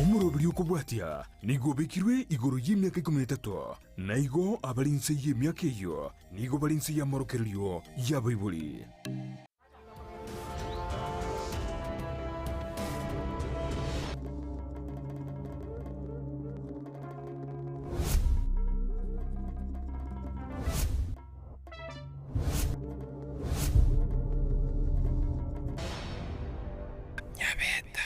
Omoroberio okobwatia nigo obekirwe igoro y'emiaka 13, na igo abare inse y'emiaka eyio nigo bare inse y'amorokererio y'abaibori. Nyabeta.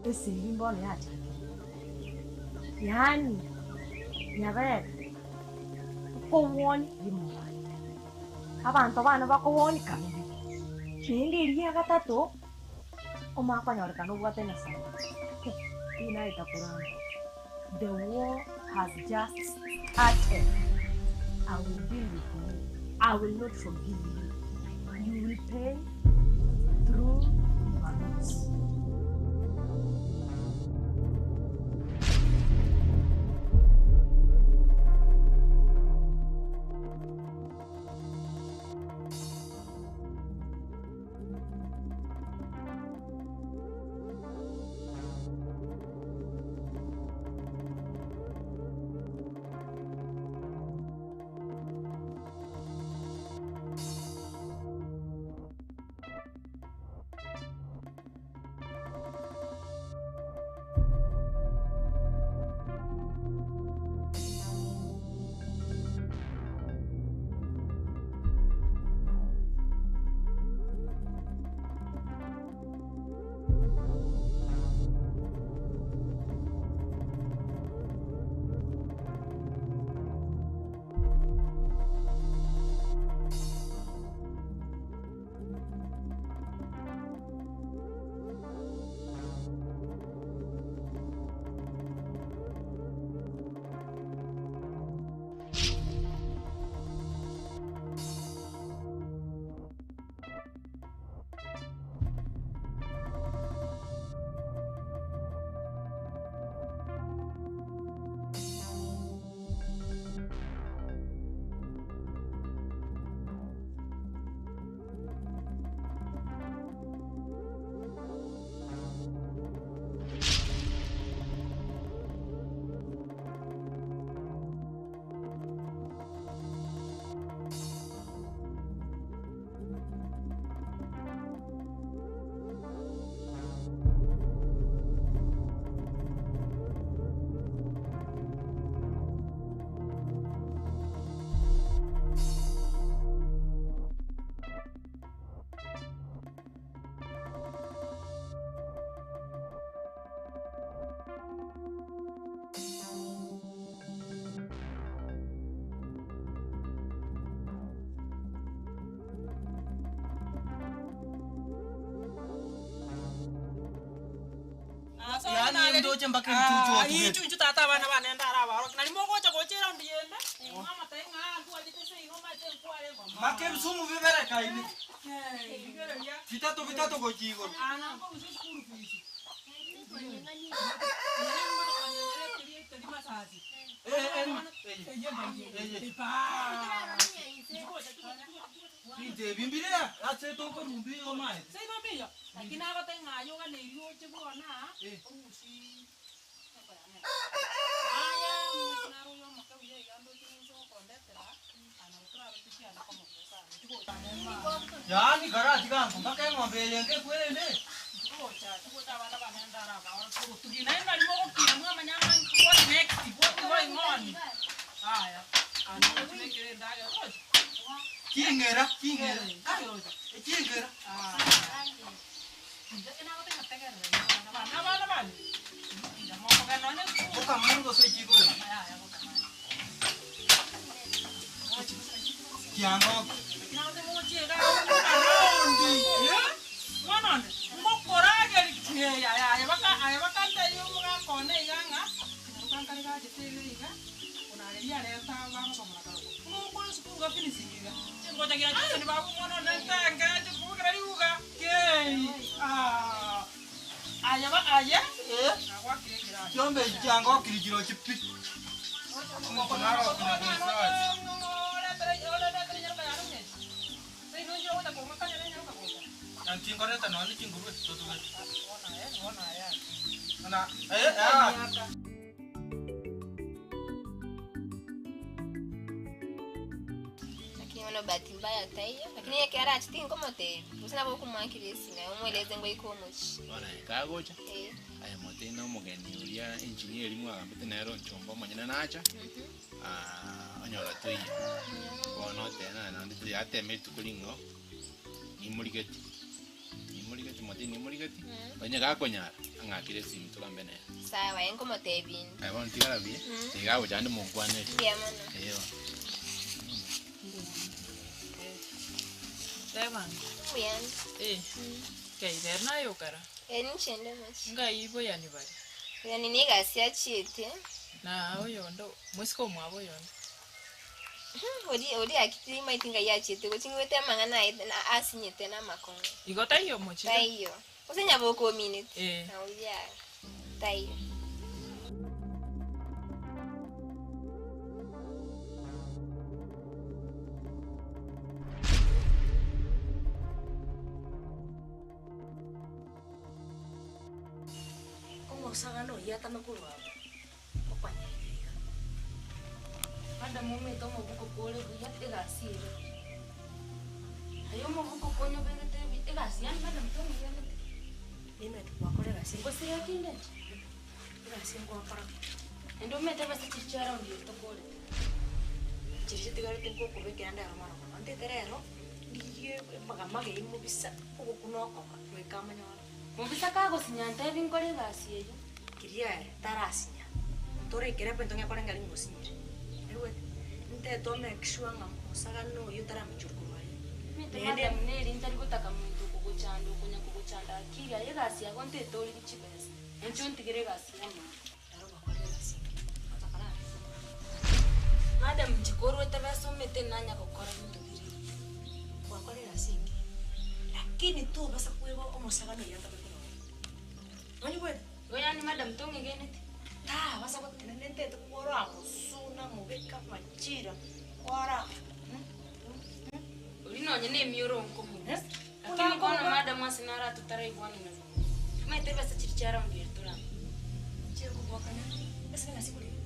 Esegi mbono yachakire, yaani nyabere nkobwoni rimwana, abanto bane bakobwoni kabere, naende eria ya gatato, omanye konyorekana obwate emesango, tinaeta koramba, the war has just started, I will deal with you, I will not forgive you, you will pay through your nose. Yaani ndoche mpaka ebichuchu otuge. Inchu inchu tata abana bane ndare abaroki nari mogocha gocha eraundi yende mwamotebia ng'a ntwachete seino omanyete nkware ngoma Mpaka ebisumu biberekaine. Bitato bitato gochia igoro. Eh, eh, eye. Eye. Binto ebi mbire ase tokorumba igo omanyete. Seino mbiyo, lakini agotebia ng'a aye oganeirie oche bwone aa, Eh. orusie eko yane. Aye omoisia naro oyo omoke buya iga ndoche ninche gokondetera aa, nabo torabe tochiane komobuya sana. Tigocha Yaani karatiga ango mpaka eng'ombe eye enke ekwerende. Tigocha, tigocha abana bane ndarabaorokie obotugi. Naende nari mogokina mwamanya ng'a what next, what going on. Aya, aya mochibekere endagera, tochi. Ching'era, ching'era, Eh, tochi. eching'era. Okamani gose echikoni. Kiangoka. Aye, Eh, chiombe echi chiangokire chirochio pi. Omonto naro Nanchi nkoreta nonye chingurue totugete. Ona, eh, ah. Lakini ono bahati mbaya taiyo. Lakini yeye kera achiti nkomotebia. Gose nabo okomwakera esime omweleze ngoika omochi. Bono aye kagocha, Eh. aye mote na omogeni oria engineer mwagambete nere onchomba omonyene nacha, onyora toiyo. Bono oteba naende yatema rituko ring'o, nimorigeti, nimorigeti mote nimorigeti, onye gakonyara, ang'akere esimi togambe nere. Sawa, aye nkomotebia inde. Aye bono tigara buya, tiga agocha naende monkwanere. Mbuya mono. Eeh bono. Tebango. Mbuya inde. Eh. Nkai rero naye okara. Eh, ninche inde omochi. Ngai boyani bare. Yani niga egasi achiete. Na oyonde mosike omwabo oyonde. Ori ori akitiri maiti ngai achiete gochi ngwete amang'ana aye na asinyete na amakong'u. Igo taiyo omochie? Taiyo. Gose nyaboka ominete. Eh. Na oria taiyo. Omosagane oyio atame korwa abwo, okwanyereria iga. Madam omanyete omobuko kore buya egasi ere buya. Aye omobuko konyobegete buya egasi yaani madam tong'irenete. Nimanyete gwakora egasi Gose yakinde inche? Egasi ngwakora. Naende omanyete ebesa chiria chia round eye tokorete. Chiria chitigarete nkokobekera ndero marogoba, ntete rero, ndigie emagamaga eywo mobisa, ogokuna okoba, goika amanyore. Mobisa kagosinya ntebi nkore egasi eywo. Kiria ere tarasinya, ntorekere ebinto ng'e koreng'ana ng'a osinyire, oigwete? Ntete o make sure ng'a mosagane oyio taramichori korwa aria. Omanyete Naende madam neri ntari gotaka monto okogochanda okonya kogochanda akili aye egasi yago ntete origi chibesa, inche ontigere egasi y'amaana. Naro gwakorire egasi engiya, otakora aria. Madam inche korwete besa omanyete nanya gokora binto biria ebi. Gwakorire egasi engiya, lakini tobasa koeba omosagane oyio atame korwa aria. Onyigwete? Igo yaani madam tong'egeneti? Tabasa gotenena ntete kworora mosuna mobeke amachira kwora Oria nonye na emioro nkomorusia. Lakini bono madam ase naro atotaraigwane nabo. Omanyete ebesa chiria chia round eye torame. Chikobokana ase egasi koriga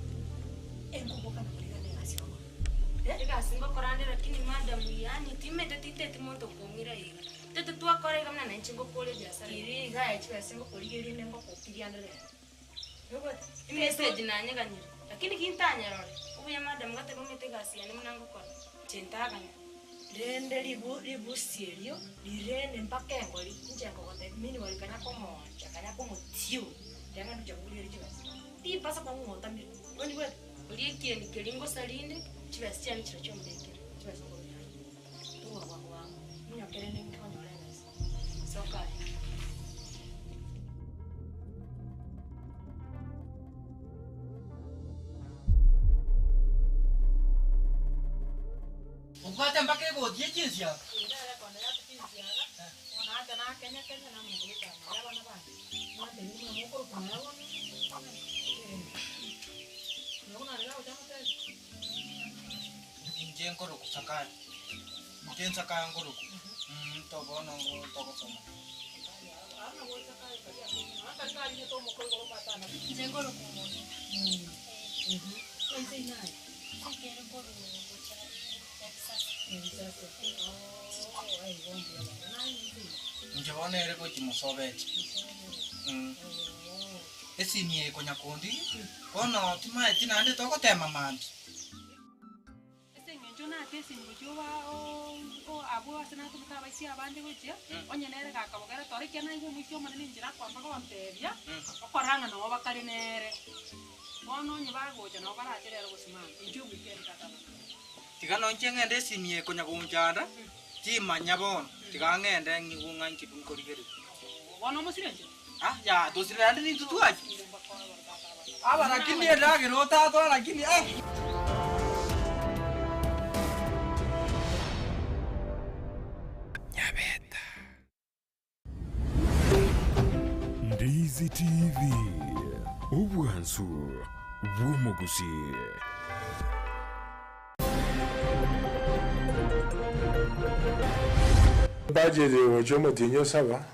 enkobokana koriga na egasi ogokora. Egasi ngokora ande lakini madam yaani timanyete tinteti monto okong'ira iga. Tete twakora iga buna nainche ngokora ebiasara iga. Kiri iga aye chibesa ngokorigeria inde ngokokiria ande rero. Oigwete? Emessage nanyeganyire, lakini gintanyerore, obuya madam gatebe omanyete egasi yane buna ngokora, inche ntaganya. Rende ribu ribusi erio rirende mpaka engori, inche nkogotebia meanwhile kanya komoancha kanya komotio, riang'ana ndoche kogorigeria chibesa. Timbasa koba ng'a otamire, onyigwete? Oria ekieni keria ngosarinde, chibesa chiane chirochio ombekere. Chibesa nkorusia aye, togwa bwango bwango, minyoke rende nkonyore ebesa. Soka aye. Obwate mpaka egoti ye chinsiaga. Inche nkorokwa Sakani. Inche nsakaya ngoroku, to bono togosoma. Inche ngoroku omong'ina. Ekere nkoru gocha Nyabisase. Inche bono ere gochia mosobeche. Esimi eye konya kondigia, bono timaeti naende togotema mambia. Ase eng'encho nache esimi gochia oba oo abwo ase natomete abaisia abande gochia, onye nere gakabogera tore ekiagera naigwa omoisia omonene enchera akwamba gontebia, okora ng'a nabo bakare nere. Bono onye bagocha nabo barache rero gosimama, inche ewikendi tata bana. Tiga nonche ng'ende esimi eye konya gonchanda, timanya bono, tiga ng'ende ng'igwe ng'a inki nkorigereria. Bono omosire inche? Ah, yaya, tosire naende nintwe twacha. Aba lakini endagera otatwara lakini eh. Ndizi TV, obwansu bw'omogusii. Budget egocha omotienyi o saba,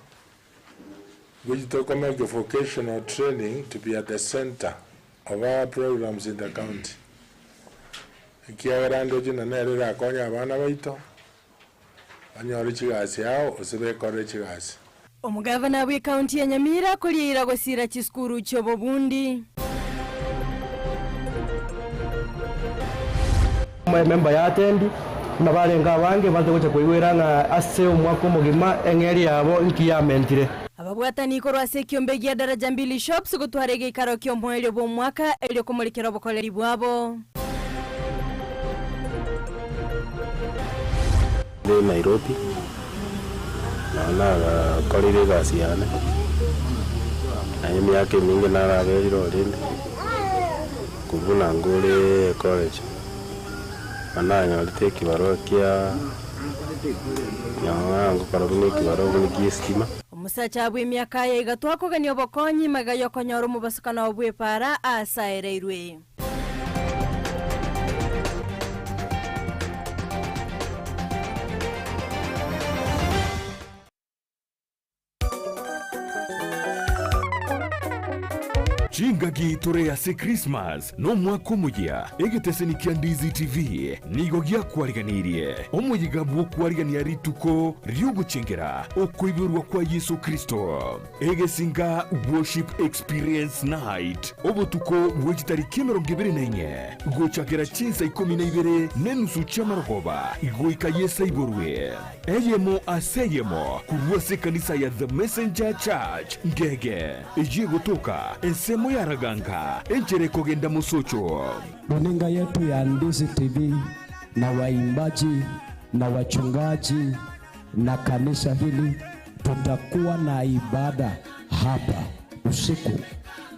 which tokomake vocational training to be at the centre of our programs in the county. Ekiagera ndoche na nere erakonye abana baito, banyore chigasi ao gose bekorere chigasi. Omogavana bw'ecounty ya Nyamira akorieira gosiira chisukuru chi'obobundi. Ememba ya atendi, buna barenge abange, bate gocha koigwera ng'a ase omwaka omogima eng'eria yabo inki yamentire. Ababwatani korwa ase ekiombe gia Daraja Mbili Shops gotwara egeikaro ki'omoerio bw'omwaka erio komorekera obokoreri bwabo. Inde Nairobi, nao nagakorire egasi yane, naye emiaka eminge naraberire orende, korwa buna ngore ecollege, nabo nanyorete ekibarua kia nao ngokora buna ekibarua buna kia estima. Omosacha bw'emiaka aya iga twakogania obokonyi magega y'okonyora omobasokano bw'epaara aasaereirwe. Chingaki tore ase Christmas na omwaka omoyia, egeteseni kia Ndizi TV nigo giakwariganirie omoyega bw'okwarigania rituko ri'ogochengera okoiborwa kwa Yeso Kristo. Egesinga Worship Experience Night, obotuko bwe chitariki 24 gochakera chinsa ikomi na ibere na enusu chi'amarogoba goika Yeso aiborwe, eyemo ase eyemo korwa ase ekanisa ya The Messenger Church Ngege, eyio egotoka ensemo ya Raganga, enchera ekogenda Mosocho. Runinga yetu ya Ndizi TV na waimbaji na wachungaji na kanisa hili tutakuwa na ibada hapa usiku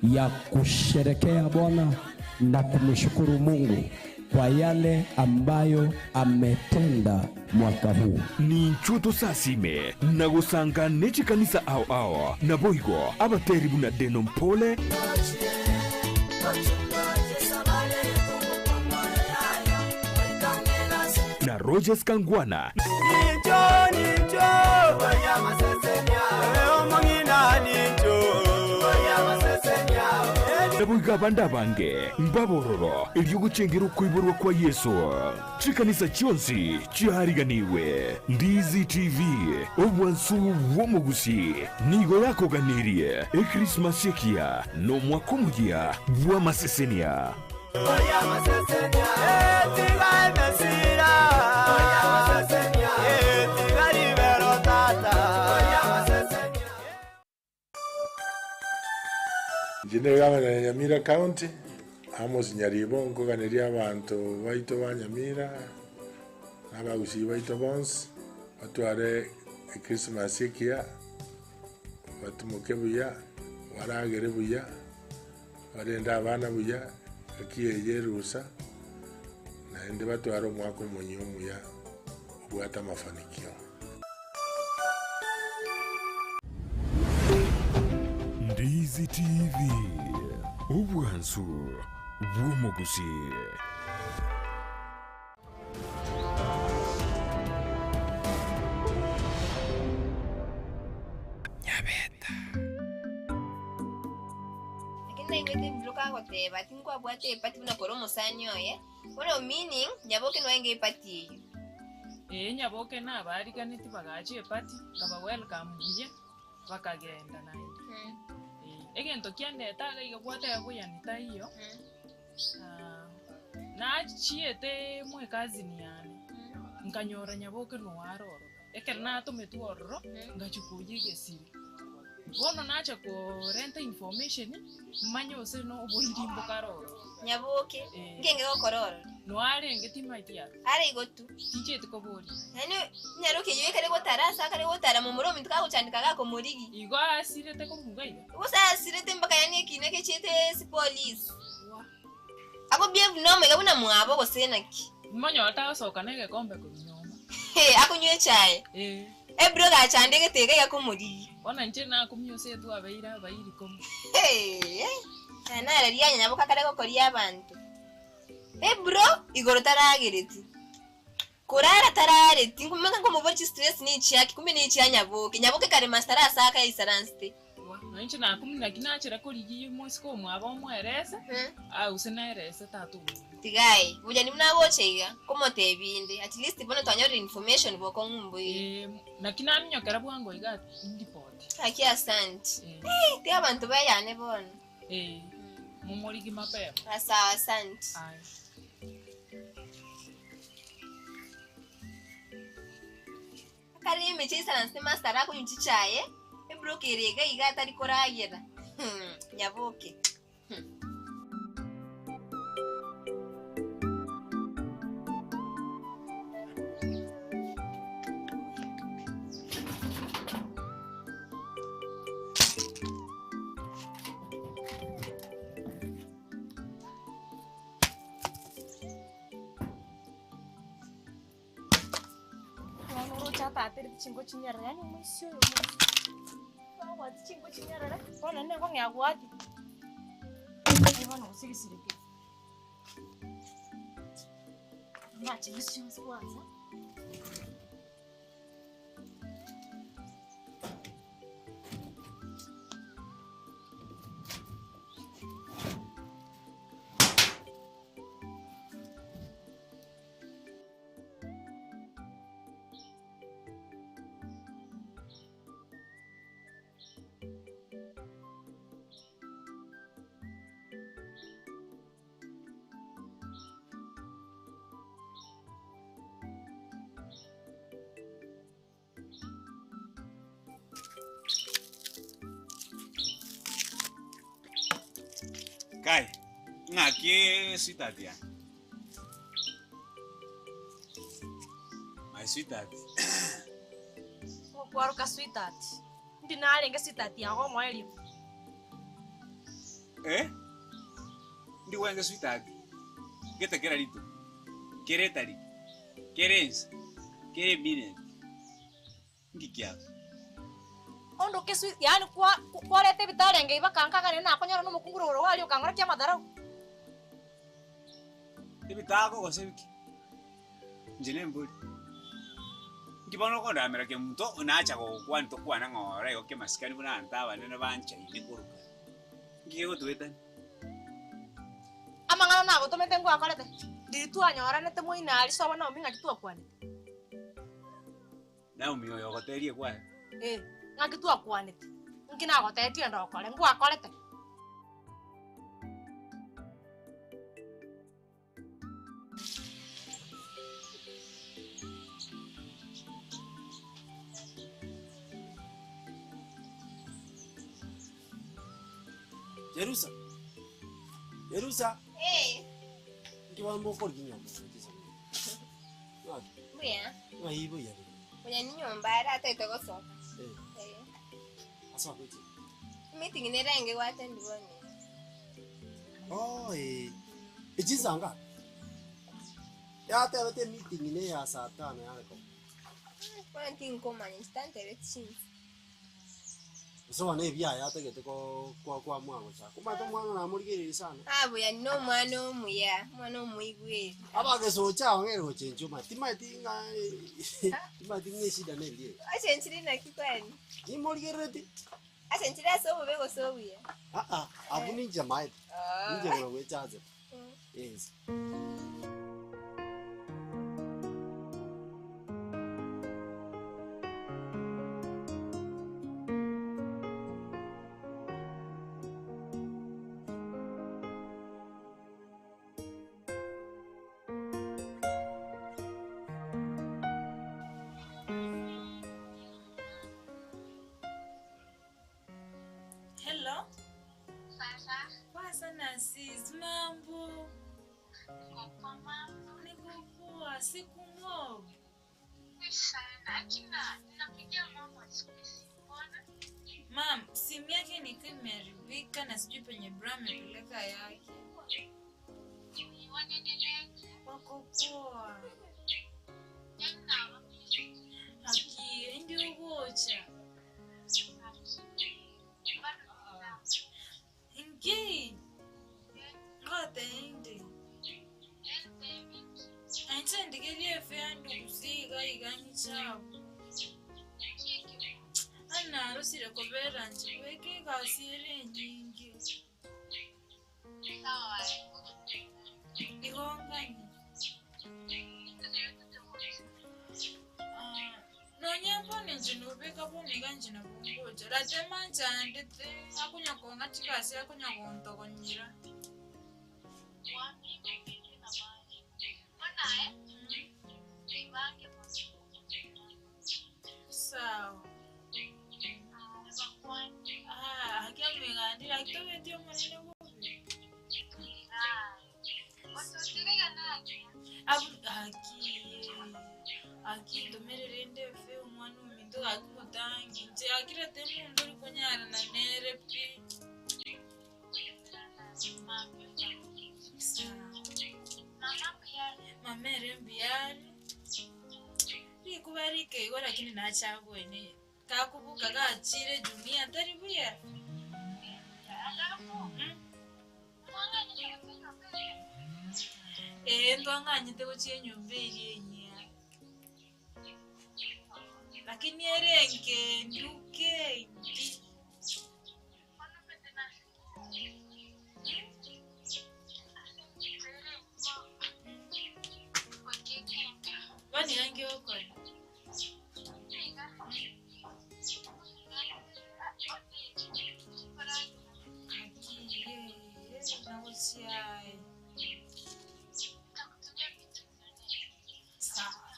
ya kusherekea Bwana na kumshukuru Mungu kwa yale ambayo ametenda mwaka huu. Ninchwo tosasime na gosanga ne chikanisa ao ao, naboigo abateri buna Deno Mpole, na Rogers Kangwana. Naboigo abande abange mbabororo erio gochengera okoiborwa kwa Yeso. Chikanisa chionsi chiariganigwe. Ndizi TV, obwansu bw'omogusii, nigo yakoganirie Ekrismasi ekiya na omwaka omoyia bw'amasesenia. Inche negavana ya Nyamira County, Amos Nyaribo, nkoganeria abanto baito ba Nyamira na abagusii baito bonsi batware Echristmas ekiya, batimoke buya, baragere buya. Barende abana buya, gaki eye erusa, naende batware omwaka omonyia omuya obwate amafanikio. Ndizi TV, obwansu bw'omogusii. Lakini naigwete ebiro kagoteba tinkwabwate epati buna kore omosani oye, bono meaning Nyaboke noenge epati eyio. Ee Nyaboke nabariganeti bagacha epati, nkaba welcome buya, bakagenda naende. Ee, egento kiandete iga iga gwateba buyani taiyo, nachiete mwa ecousin yane, nkanyora Nyaboke noare ororo. Ekero natometwe ororo, ngachia koyia egesire. Bono nacha korenta information, manye gose na oboiri mbokare ororo. Nyaboke, Eh. nkenge gokora ororo? Noarenge timaeti aro. Are igo tu. Tinchieti koboria. Yaani nyaroke eyio ekare gotara ase akare gotara momura ominto kagochandeka gakomorigia. Igo asirete korwa iga iga. Gose asirete mpaka yaani ekina kechiete ase police. Ako behave normal iga buna mwabo gose naki. Monyorete agosoka na egekombe korwa nyomba. Hee akonywa echae. Eh. Ebiro gachandegete iga iga komorigia. Bono inche nakumia ase twabeire abairi komo. Hee. Aya naro rianya nabo kakare gokoria abanto. Ebro igoro taragereti. Korara tarareti nkomanya nkomoboria chistress nechiaki kumbe nechia Nyaboke. Nyaboke kare must tarasaka yaisaransete. Nonya inche nakumia naki nachera korigia omosike omwabo omoerese, ause naerese tata omino. Tiga aye, buya buna agocha iga, nkomotebia inde, at least bono twanyorire information bokong'u mbuya. Ee, naki naminyokera bwango iga ndipoti. Gaki asante. Eh, tiga abanto bayane bono. Ee, momorigi mapema. Ah, sawa asante. Aye. Akare emeche isaransete master akonywa chichae, ebroke ere iga iga atari koragera. Hmm, Nyaboke. Hmm. Bono oroche atatereti chinko chinyerere, yaani omoisia oyo omoisia agwati chinko chinyerere, bono nere nkong'ea gwati, aye bono gosigisire pi. Amache chionsi kwanza. Kai, ng'aki sweetheart yane? My sweetheart. Okwaroka sweetheart. Ndi narenge sweetheart yago omoerio. Eh? Ndi gwenge sweetheart. Gete kera rituko. Kera etariki. Kera ensa. Kera eminute. Nki kiaba? Ondoke sweet yaani kwa kwareta ebitarenge ebi bakankagania nakonyora na omokungu rogoro gwaria okangora ki amadharau. Ebitago gose biki? Inche nembori. Nki bono okondamera kemunto nacha gogokwania tokwane ng'a ora igo kemasikani buna abanto abanene banchaine koruka. Nki kegotoetania? Amang'ana nagotomete ngwakorete, riria twanyoranete moino aria sobo Naomi ng'aki twakwanete? Naomi oyo ogoteria kwaye. Ee, ng'aki twakwanete? Nki nagotebetie ende okore? Ngwakorete? Jerusa, Jerusa, Eh, nki bono mokorigia nyomba eye chisemi? Ng'aki? mbuya. Ng'ai buya rende? Buya ni nyomba are atagete gosoka. Eh. Eh. Asoke gochia? Meeting nere enge gwatendi bono. Oh eh. Echinsa ngapi? Yatebete emeeting ne ya saa tano yare koba. Bono tinkomanya, inche tantebeti chinsa. Gose bono ebiaye atagete ko kwa kwamua gochaka. Omanyete omwana namorigereiri sana. Ah buya na omwana omuya, omwana omoigweri. Abagesocha abo ng'ere gochenchia omanyete, timanyeti ng'a timanyeti ng'a eshida neria eye. Ochenchire naki kwani? Nimorigerereti. Achenchire ase obobe gose obuya? Aa, abwo ninche maete. Ah. Ninche buna gwechachera. Yes. Hello. Poa sana sis, mambo? Niko poa, siku mob. Mam, simu yake nikiwa imeharibika na sijui penye bra amepeleka yake. Wako poa. Haki, ndio gocha. Nki. Ngote indi. Anche ndigerie efeandu gusiga iganyi chabo. Ana arusire kobera nche bweke egasi ere enyinge. Igo nganye. Ah, nonya mbone nche nobeka bono iga nche nabo ngocha. Ratema nchandete akonya kong'a chigasi akonya gontogonyera. Sawa. Ah, haki amegandire akitobeti omonene bobe. Abu haki haki ndomerere ndefe omwana ominto gaki motangi nche akirete mundu ori konyarana nere pi. Sawa. Mama ere mbuyare rikuba rikeigo lakini nachabwene kakubuka gachire jumia tari buya. Ee ntwang'anyete gochia enyomba eria enyia. Lakini ere enkendu kengi. Bono iga nki ogokora? Gaki ee nagochiaye. Sawa.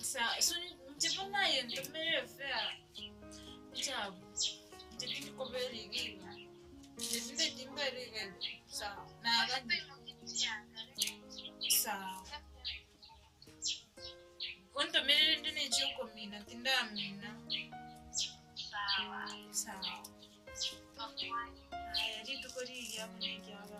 Sawa, so nche bono aye ntomere efare nchabu nche tindikobera iga iga nche tindeti mbere iga iga sawa naganye sawa ontomere rende na ekyokomina tindamina sawa aya rituko rigiya buna ekia baba.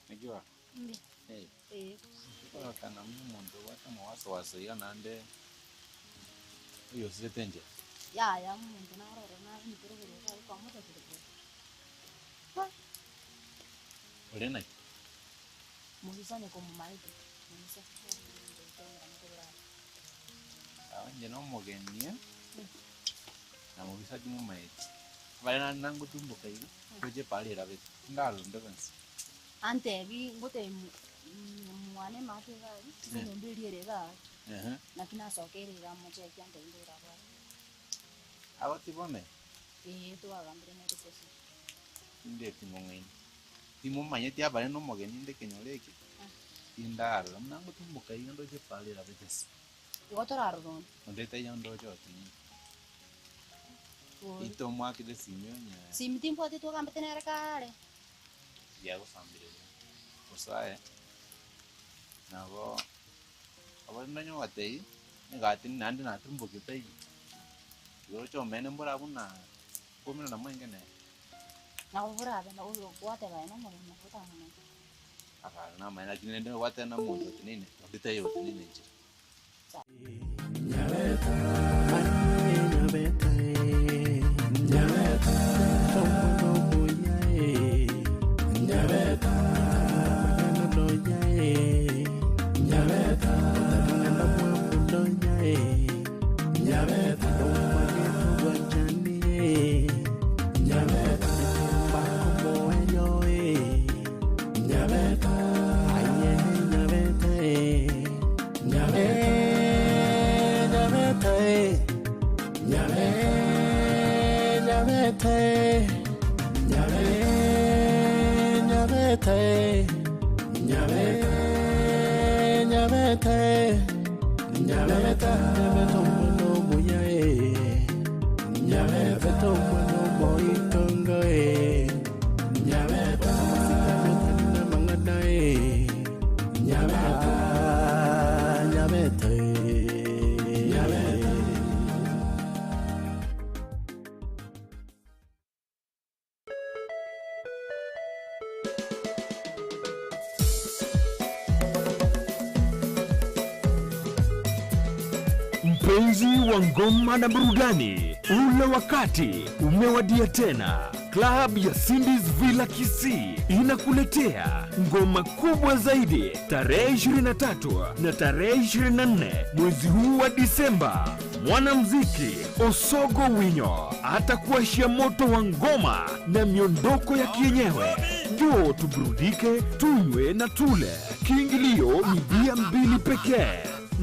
Najua. Mbi. Eh. Eh. Kana omonto obwate omowasowaso iga naende oyosirete enchera. Yaya omonto naroro nabinyitire obororo aye kwamotachire bori. Ore naki? Mobisa nikomumaete, mobisa. Sawa inche na omogeni eh, na mobisa timomaeti. Bare naende nangotumboka iga, ndoche epara erabete, ndaronde bonsi. Antebi ngotebi mwane emate iga aria, Eh. enyomba eria ere iga aria. Ehe. Naki nasokeire iga mocheki antebi ndore abwate. Agoti bono? Ee twagambire nere gose. Tindeti mong'aini. Timomanyeti abare na omogeni inde ekenyoro eke, tindarora buna ngotumboka iga ndoche epara erabete ase. Igo torarora onde. Onde taiyo ndoche otinyia. Ito omwakire esimi onye Simi timbwati twagambete nere kare. yagosambire Nyasaye nabo abare nonye ogatebia egati naende natumbokete iga, igo roche omene mbora buna nkomera na mwenge nere. Nabo borabe nabo gwateba aye nomoremo otang'anete. Akare namaene lakini rende gwateba na omonto oteneine onde taiyo oteneine nchera. Mpenzi wa ngoma na burudani, ule wakati umewadia tena. Klabu ya Cindy's Villa Kisii inakuletea ngoma kubwa zaidi tarehe 23 na tarehe 24 mwezi huu wa Disemba. Mwanamuziki Osogo Winyo atakuashia moto wa ngoma na miondoko ya kienyewe. Njoo tuburudike, tunywe na tule. Kiingilio ni bia mbili pekee.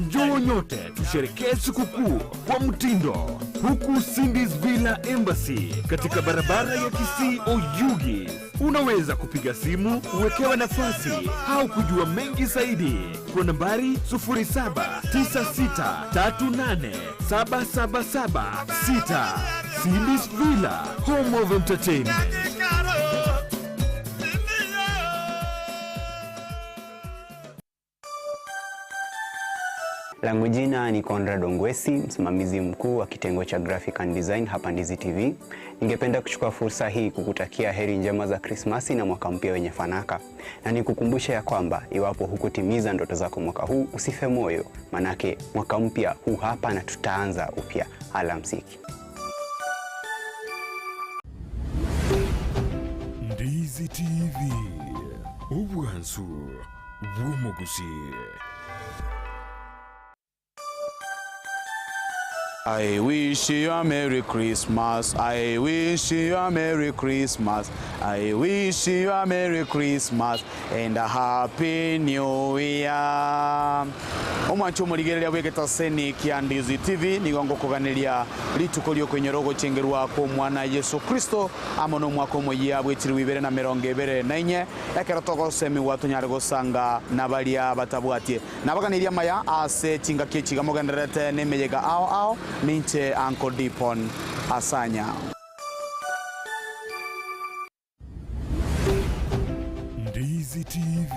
Njoo nyote tusherekee sikukuu kwa mtindo, huku Cindy's Villa Embassy katika barabara ya Kisii Oyugi. Unaweza kupiga simu uwekewe nafasi au kujua mengi zaidi kwa nambari 0796387776. Cindy's Villa, home of entertainment. Langu jina ni Conrad Ongwesi, msimamizi mkuu wa kitengo cha Graphic and Design hapa Ndizi TV. Ningependa kuchukua fursa hii kukutakia heri njema za Krismasi na mwaka mpya wenye fanaka, na nikukumbushe ya kwamba iwapo hukutimiza ndoto zako mwaka huu, usife moyo, manake mwaka mpya huu hapa na tutaanza upya. Alamsiki. Ndizi TV, obwansu bw'omugusi. I wish you a Merry Christmas. I wish you a Merry Christmas. I wish you a Merry Christmas and a Happy New Year. Omwancho omorigereria bwegeta seni kia Ndizi TV nigo ngokoganeria rituko riokoinyora ogochengerwa kwa omwana Yesu Kristo amo na omwaka omoyia bwechiriwa ibere na mirongo ibere na inye ekero togosemiwa tonyare gosanga na baria batabwatie nabaganiria maya ase chingaki echiga mogendererete na emeyega ao ao ninche Uncle Dipon Asanya. Ndizi TV,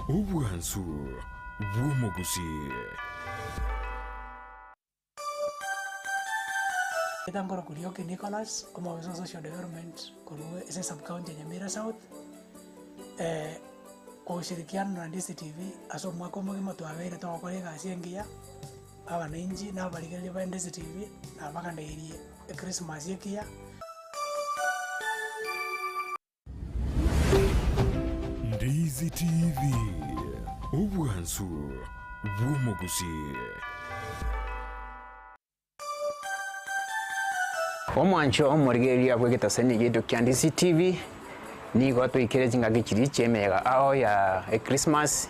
obwansu bw'omugusi. Etangoro Kurioki Nicholas, omobisa o social development korwa ase esubcounty ya Nyamira South, eh, kwa ushirikiano na Ndizi TV ase omwaka omogima twabeire togokora egasi engiya, abananchi na abarigereria ba Ndizi TV nabaganeirie echristmas ekiya. Ndizi TV, obwansu bw'omugusi. Omwancho omorigereria bwa egetaseni gieto kia Ndizi TV nigo twaikire chingaki chiria chia emeyega ao ya echristmas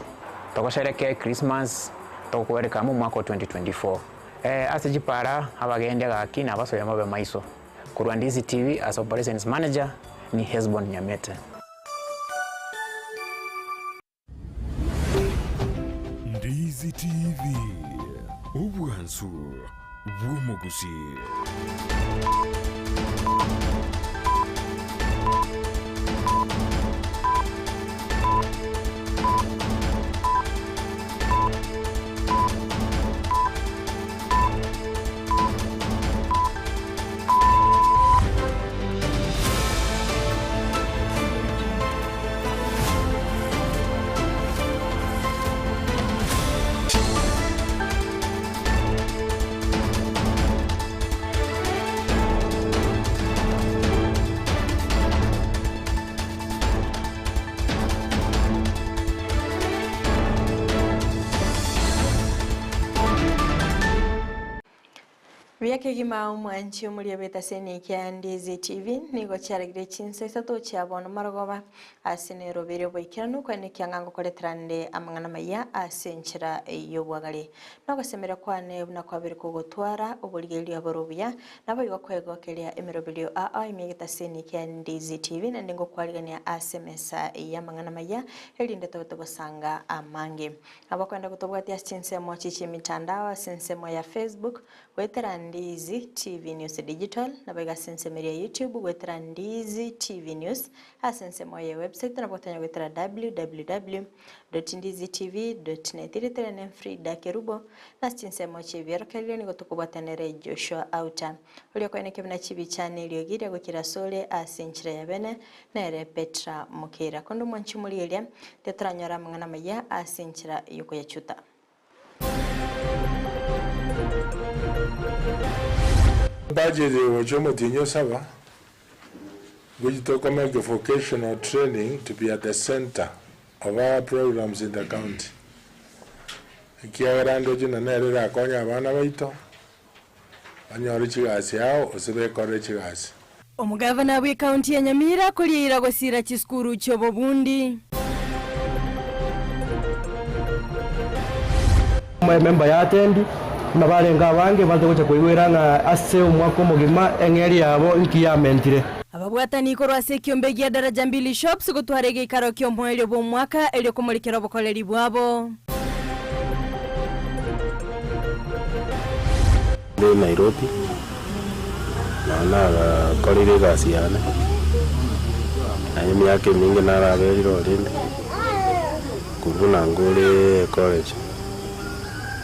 togosherekea echristmas tokwereka amo omwaka wa 2024 eh, ase chipara abagende gaki na abasoya mabe maiso korwa Ndizi TV as operations manager ni Hesbon Nyamete. Ndizi TV, obwansu bw'omogusii. Buya kegima omwanchi omoria bw'etaseni kia Ndizi TV nigo chiaragire chinsa isato chia bono marogoba ase nerobiri oboikeranu kwenekia ng'a ngokoretera nde amang'ana maya ase enchera y'obwagare. Nogosemeria kwane buna kwabere kogotwara oborigereria bore obuya naboigo kwegokeria emeroberio ao ime y'egetaseni kia Ndizi TV naende ngokwarigania ase emesa y'amang'ana maya erinde tobe togosanga amange. Abakwenda gotobwatia ase chinsemo chie chi'emitandao ase ensemo ya Facebook, goetera Ndizi TV News Digital, naboigo ase ensemo eria ya YouTube goetera Ndizi TV News, ase ensemo ye website nabo otonya goetera www.ndizitv.net. Ritere ne Frida Kerubo, na ase chinsemo chi'ebiorokererio nigo tokobwatanere Joshua Auta. Oria okoeneke buna chibicha na eriogi ria gokira asore ase enchera ya bene, Nere Petra Mokeira. Konde omwanchi omorigereria, titoranyora amang'ana amaya ase enchera y'okoyachuta. Budget egocha omotienyi osaba, gochi tokomeke vocational training to be at the centre of our programs in the county. Ekiagera ndoche na nere erakonye abana baito, Banyore chigasi ao, gose bekorere chigasi. Omogavana bw'ekaunti ya Nyamira korieira gosira chisukuru chi'obobundi. Ememba ya atendi, buna barenge abange, banse gocha koigwera ng'a ase omwaka omogima eng'eria yabo inki yamentire. Ababwatani korwa ase ekiombe gia Daraja Mbili Shops gotwara egeikaro ki'omoerio bw'omwaka erio komorekera obokoreri bwabo. Inde Nairobi, nao nagakorire egasi yane, naye emiaka eminge naraberire orende, korwa buna ngore ecollege,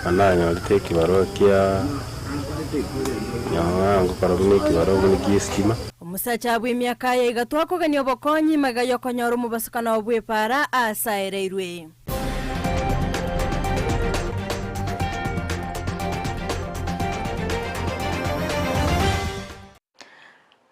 nabo nanyorete ekibarua kia nyowe ngokora buna ekibarua buna kia estima. Omosacha bw'emiaka ya igatwa akogania obokonyi magega y'okonyora omobasokano bw'epaara asaereirwe.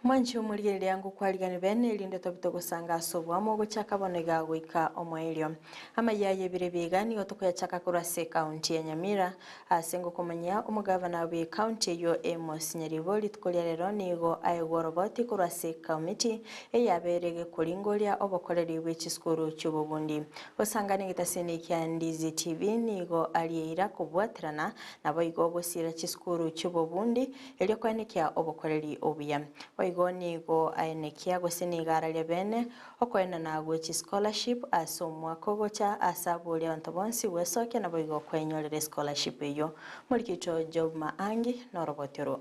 Mwanche omorigereria ngokwarigani bene erinde tobe togosanga ase oboamo gochaka bono iga goika omoerio. Amayia y'ebiro ebi iga nigo tokoyachaka korwa ase ekaunti ya Nyamira ase ngokomanyia omogavana bw'ekaunti eyio Amos Nyaribo rituko ria rero nigo aegwe oroboti korwa ase ekamiti eyabeire gekoringoria obokoreri bwe chisukuru chi'obobundi. Gosangana egetasini kia Ndizi TV nigo arieira kobwaterana naboigo gosiira chisukuru chi'obobundi erio koenekia obokoreri obuya. Boigo nigo aenekia gose nigo araria bene okoenana gwe chischolarship ase omwaka ogocha ase aboria abanto bonsi gwesokia naboigo kwenyorera escholarship eyio. Morikito Job Maangi noroboti orwo.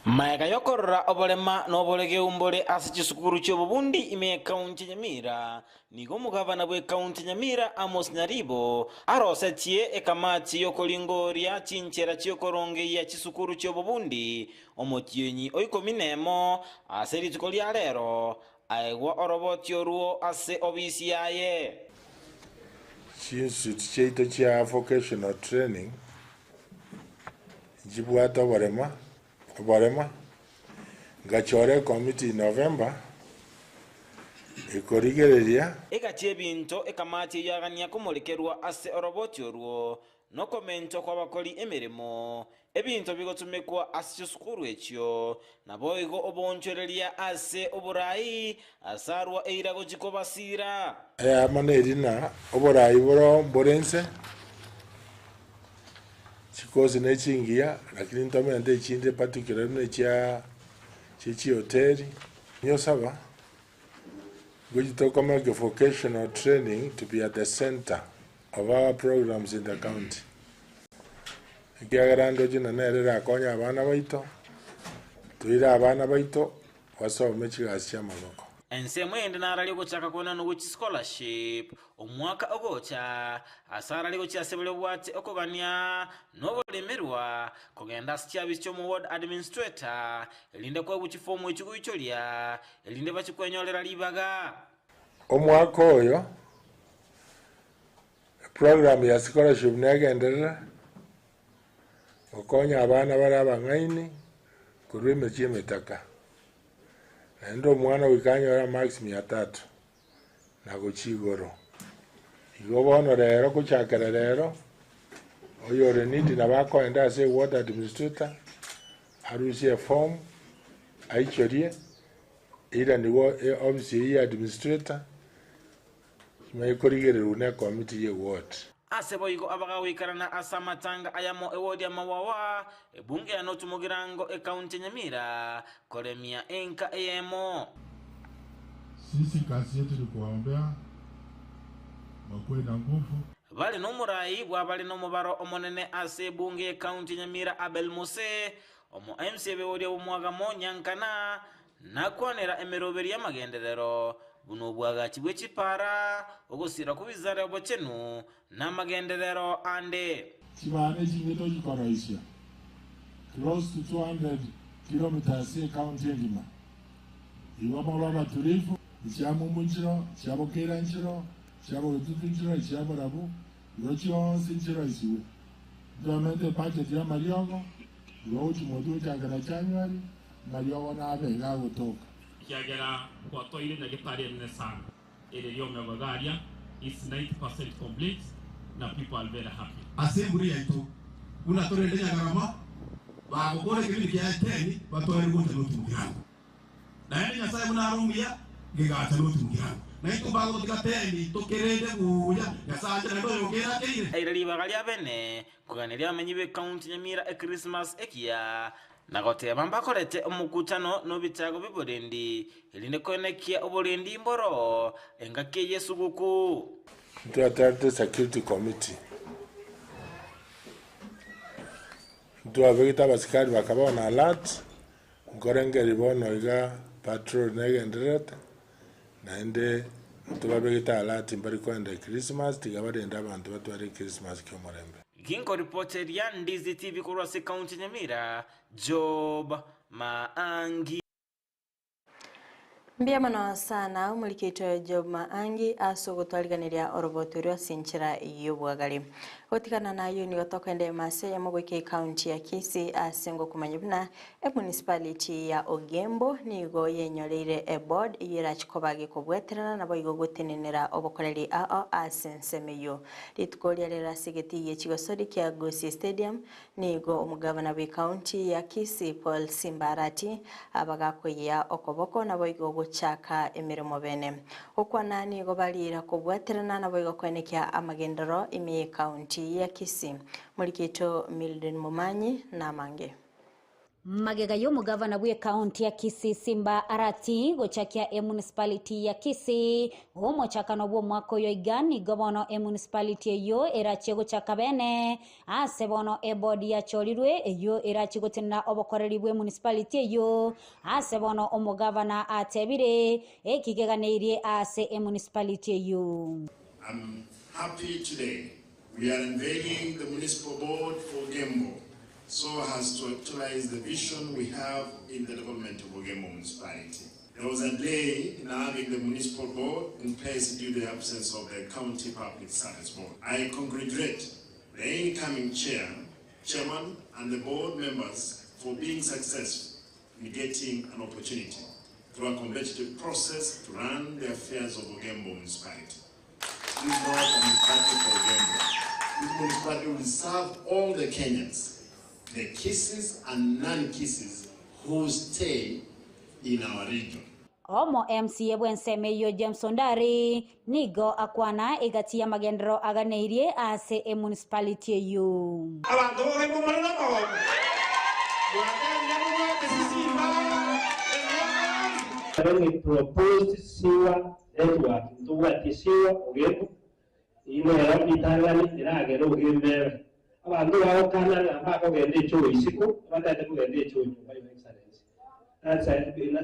Magega y'okorora oborema na oboregeu mbore ase chisukuru chi'obobundi ime y'ekaunti ya Nyamira, nigo omogabana bw'ekaunti ya Nyamira Amos Nyaribo arosetie ekamati y'okoringoria chinchera chi'okorongeyia chisukuru chi'obobundi omotienyi o ikomi nemo ase rituko ria rero, aegwa oroboti orwo ase obisi yaye. Chiinstitute chiaito chia vocational training Nchibwate oborema, oborema, ngachora ekomiti in November ekorigereria. Egachia ebinto ekamati eyio agania komorekerwa ase oroboti orwo, nokomentwa kw'abakori emeremo, ebinto bigotumekwa ase chisukuru echio, naboigo oboonchoreria ase oborai ase arwa eira gochia kobasiira. Eyemo neri ng'a oborai boro mbore inse. Chikosi ne chingiya, lakini ntomente echinde particularly buna echia chie chihoteli. Nyosaba, Ngochi tokomeke vocational training to be at the center of our programs in the county. Ekiagera ndoche na nere erakonye abana baito, toire abana baito basome chigasi chi'amaboko. Ensemo ende nararie ogochaka koenanwa gwe chischolarship omwaka ogocha, ase ararie gochia ase baria babwate okogania na oboremerwa kogenda ase chiabisi chi'omo ward administrator erinde koegwa chifomu echi goichoria erinde bachie kwenyorera ribaga. Omwaka oyo, eprogram ya scholarship negenderere gokonya abana bare abang'aini korwa emechie emetaka. Naende omwana goika anyore amarks mia tatu na gochia igoro. Igo bono rero gochakera rero, oyore needy nabo akoenda ase eward administrator, arusie eform, aichorie, eiranigwe eofisi eyio ya administrator, Kimanye korigererwa ne ekomiti ye ward. Ase boigo abagagoikerana ase amatanga ayamo ewodi y'amawawa, ebunge ya North Mugirango, ekaunti ya Nyamira, koremia enka eyemo. Sisi kazi yetu ni kuwaombea wakuwe na nguvu. Bare nomorai bw'abare nomobaro omonene ase ebunge y'ekaunti ya Nyamira Abel Mose, omo MCA b'ewodi ya Bomwagamo Nyankana, Nakwanera emeroberi y'amagenderero, buna obwagachi bwe chipara, ogosira kw'ebisare obochenu, na amagenderero ande. Chibara echinge tochikoroisia, close to 200 kilometres ase ecounty engima. Igo mobe abaturifu, echiamumbu nchiro, chiabokeira nchiro, chiabogetutu nchiro, echiaborabu, igo chionsi nchiroisigwe. Ntwamente ebudget y'amariogo, igo gochia motwe gochakera January, Amariogo nabe iga agotoka. Ekiagera gwatoire nyagetari enene sana ere riomegwa iga aria is 90 percent complete na people are very happy. Ase emburi yaito, buna torende nyagarama, bagokora ekebindi kiaye teni, batware gocha notimukirango. Naende Nyasae buna are omuya, gegacha notimukirango. Naintwe mbagototiga teni, tokerende buya, Nyasae anche naende oyokere akeire. Aire ribaga ria bene Koganeria abamenyi b'ekaunti Nyamira Ekrismasi ekiya, na goteba mbakorete omokutano nobitago bi'oborendi, erinde koenekia oborendi mboro engaki eye y'esuguku. Ntwatarete security committee, ntwabegete abasikari bakaba on alert, nkorengereria bono iga patrol negendererete, Naende ntobabegete alert mbari koenda Ekrismasi, tiga barende abanto batware Ekrismasi ki'omorembe. Ginkoripoteria Ndizi TV korwa ase ekaunti ya Nyamira, Job Maangi. Mbuya mono sana omorikito Job Maangi ase ogotwariganeria oroboto rwa ase enchera y'obwagare. Gotigana nayio nigo tokoenda emase eyemo goika ekaunti ya Kisii ase ngokomanya buna Emunicipality ya Ogembo nigo yenyoreire eboard eyio erache koba gekobweterana naboigo gotenenera obokoreri ao ase ensemo eyio. Rituko ria rero ase egetii gie chigosori kia Gusii Stadium nigo omogavana bwe county ya Kisii Paul Simba Arati abagakoyia okoboko naboigo gochaka emeremo bene. Gokwana nigo barira kobwaterana naboigo koenekia amagenderero ime ye county ya Kisii. Morikito Mildred Momanyi namange. Magega y'omogavana bw'ekaunti ya Kisii Simba Arati gochakia emunicipality ya Kisii omochakano bw'omwaka oyo iga nigo bono emunicipality eyio erachie gochaka bene ase bono eboard yachorirwe eyio erachie gotenena obokoreri bw'emunicipality eyio ase bono omogavana atebire eki keganeirie ase emunicipality eyio. I'm happy today We are unveiling the municipal board for Ogembo so as to actualize the vision we have in the development of Ogembo municipality. There was a delay in having the municipal board in place due to the absence of the county public service board. I congratulate the incoming chair, chairman and the board members for being successful in getting an opportunity through a competitive process to run the affairs of Ogembo municipality. This is not a municipality for Ogembo. This municipality will serve all the Kenyans, the Kisiis and non-Kisiis who stay in our region. Omo MCA bw'ensemo eyio James Ondari nigo akwana egati y'amagenderero aganeirie ase emunicipality eyio. Abanto bogemba more nomogooko, mwatebire mobwate sisimba emiaka yonsi. When we proposed sewer. Network ntobwati esiwa ogembo, eyio nero ritang'ani eragere ogembe ebe. Abanto bagokana ng'a mbakogenda echoo isiko, abatagete kogenda echoo nyomba Your Excellency. That's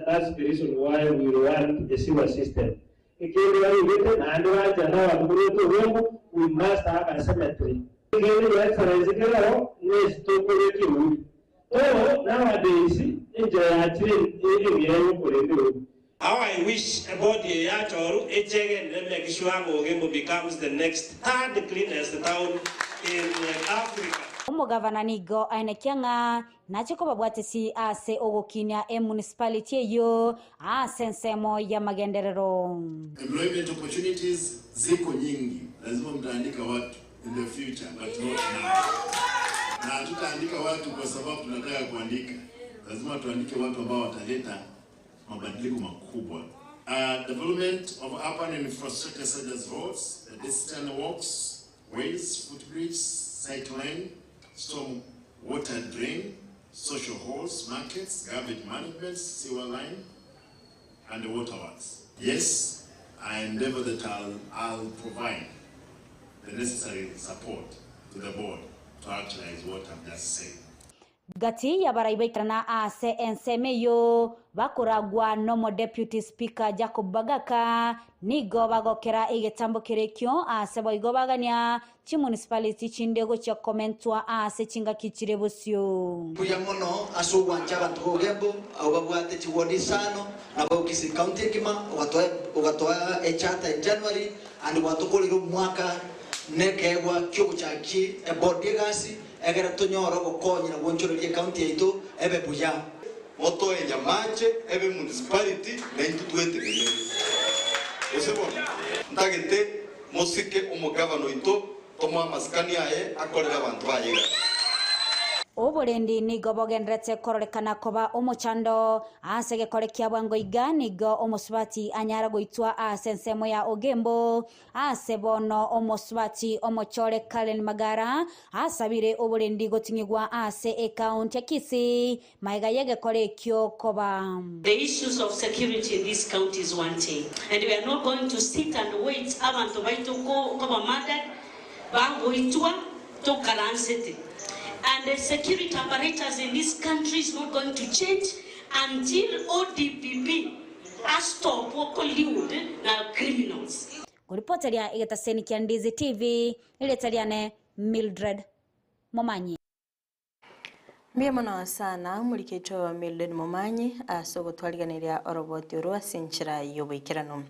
that's the reason why we want a sewer system. Ekende barigete naende bancha na abanto korwete ogembo, we must have a cemetery. Ekende Your Excellency kereo nesitokobeka erori. Toro nowadays enchera yachire engiya yokorenda erori. How I wish ebodi eye yachoru eche egenderere make sure ng'a Ogembo becomes the next third cleanest town in Africa. Omogavana nigo aenekia ng'a nache kobabwatisi ase ogokinia emunicipality eyio ase ensemo y'amagenderero. Employment opportunities ziko nyingi, lazima mtaandika watu in the future but not now. Na hatutaandika watu kwa sababu tunataka kuandika, lazima tuandike watu ambao wataleta mabadiliko makubwa. Development of urban infrastructure such as roads, pedestrian walks, ways, footbridges, cycle lane, storm water drain, social halls, markets, garbage management, sewer line, and waterworks. Yes, I endeavor that I'll provide the necessary support to the board to actualize what I've just said. Gati y'abarai baikerana ase ensemo eyio bakoragwa n'omodeputy speaker Jacob Bagaka nigo bagokera egetambo kerekio ase boigo bagania chimunicipality chinde gochia komentwa ase chingaki chire bosio. Mbuya mono ase ogwancha abanto b'Ogembo, abwo babwate chiwodi isano, na abwo Kisii County engima, ogatoa ogatoa echarter in January and gwatokorire omwaka nekeegwa kiogochaki eboard egasi egere tonyore obokonyi na gwonchoreria ecounty yaito ebe buya. Motoe Nyamache ebe municipality na intwe twetegenere. Gose bono ntagete mosike omogavana oito tomoe amasikani aye akorere abanto baye egasi. Oborendi nigo bogendererete kororekana koba omochando ase egekore kia bwango iga, nigo omosubati anyara goitwa ase ensemo ya Ogembo. Ase bono omosubati omochore Karen Magara asabire oborendi goting'igwa ase ecounty ya Kisii magega y'egekore ekio koba. The issues of security in this county is one thing and we are not going to sit and wait abanto baito koba murdered, bagoitwa tokaransete and the security apparatus in this country is not going to change until ODPP astopwa collude na criminals. Koripoteria egetaseni kia Ndizi TV, erieta riane Mildred Momanyi. Mbuya mono sana omorikecho Mildred Momanyi ase ogotwariganeria oroboti orwo ase enchera y'oboikeranu.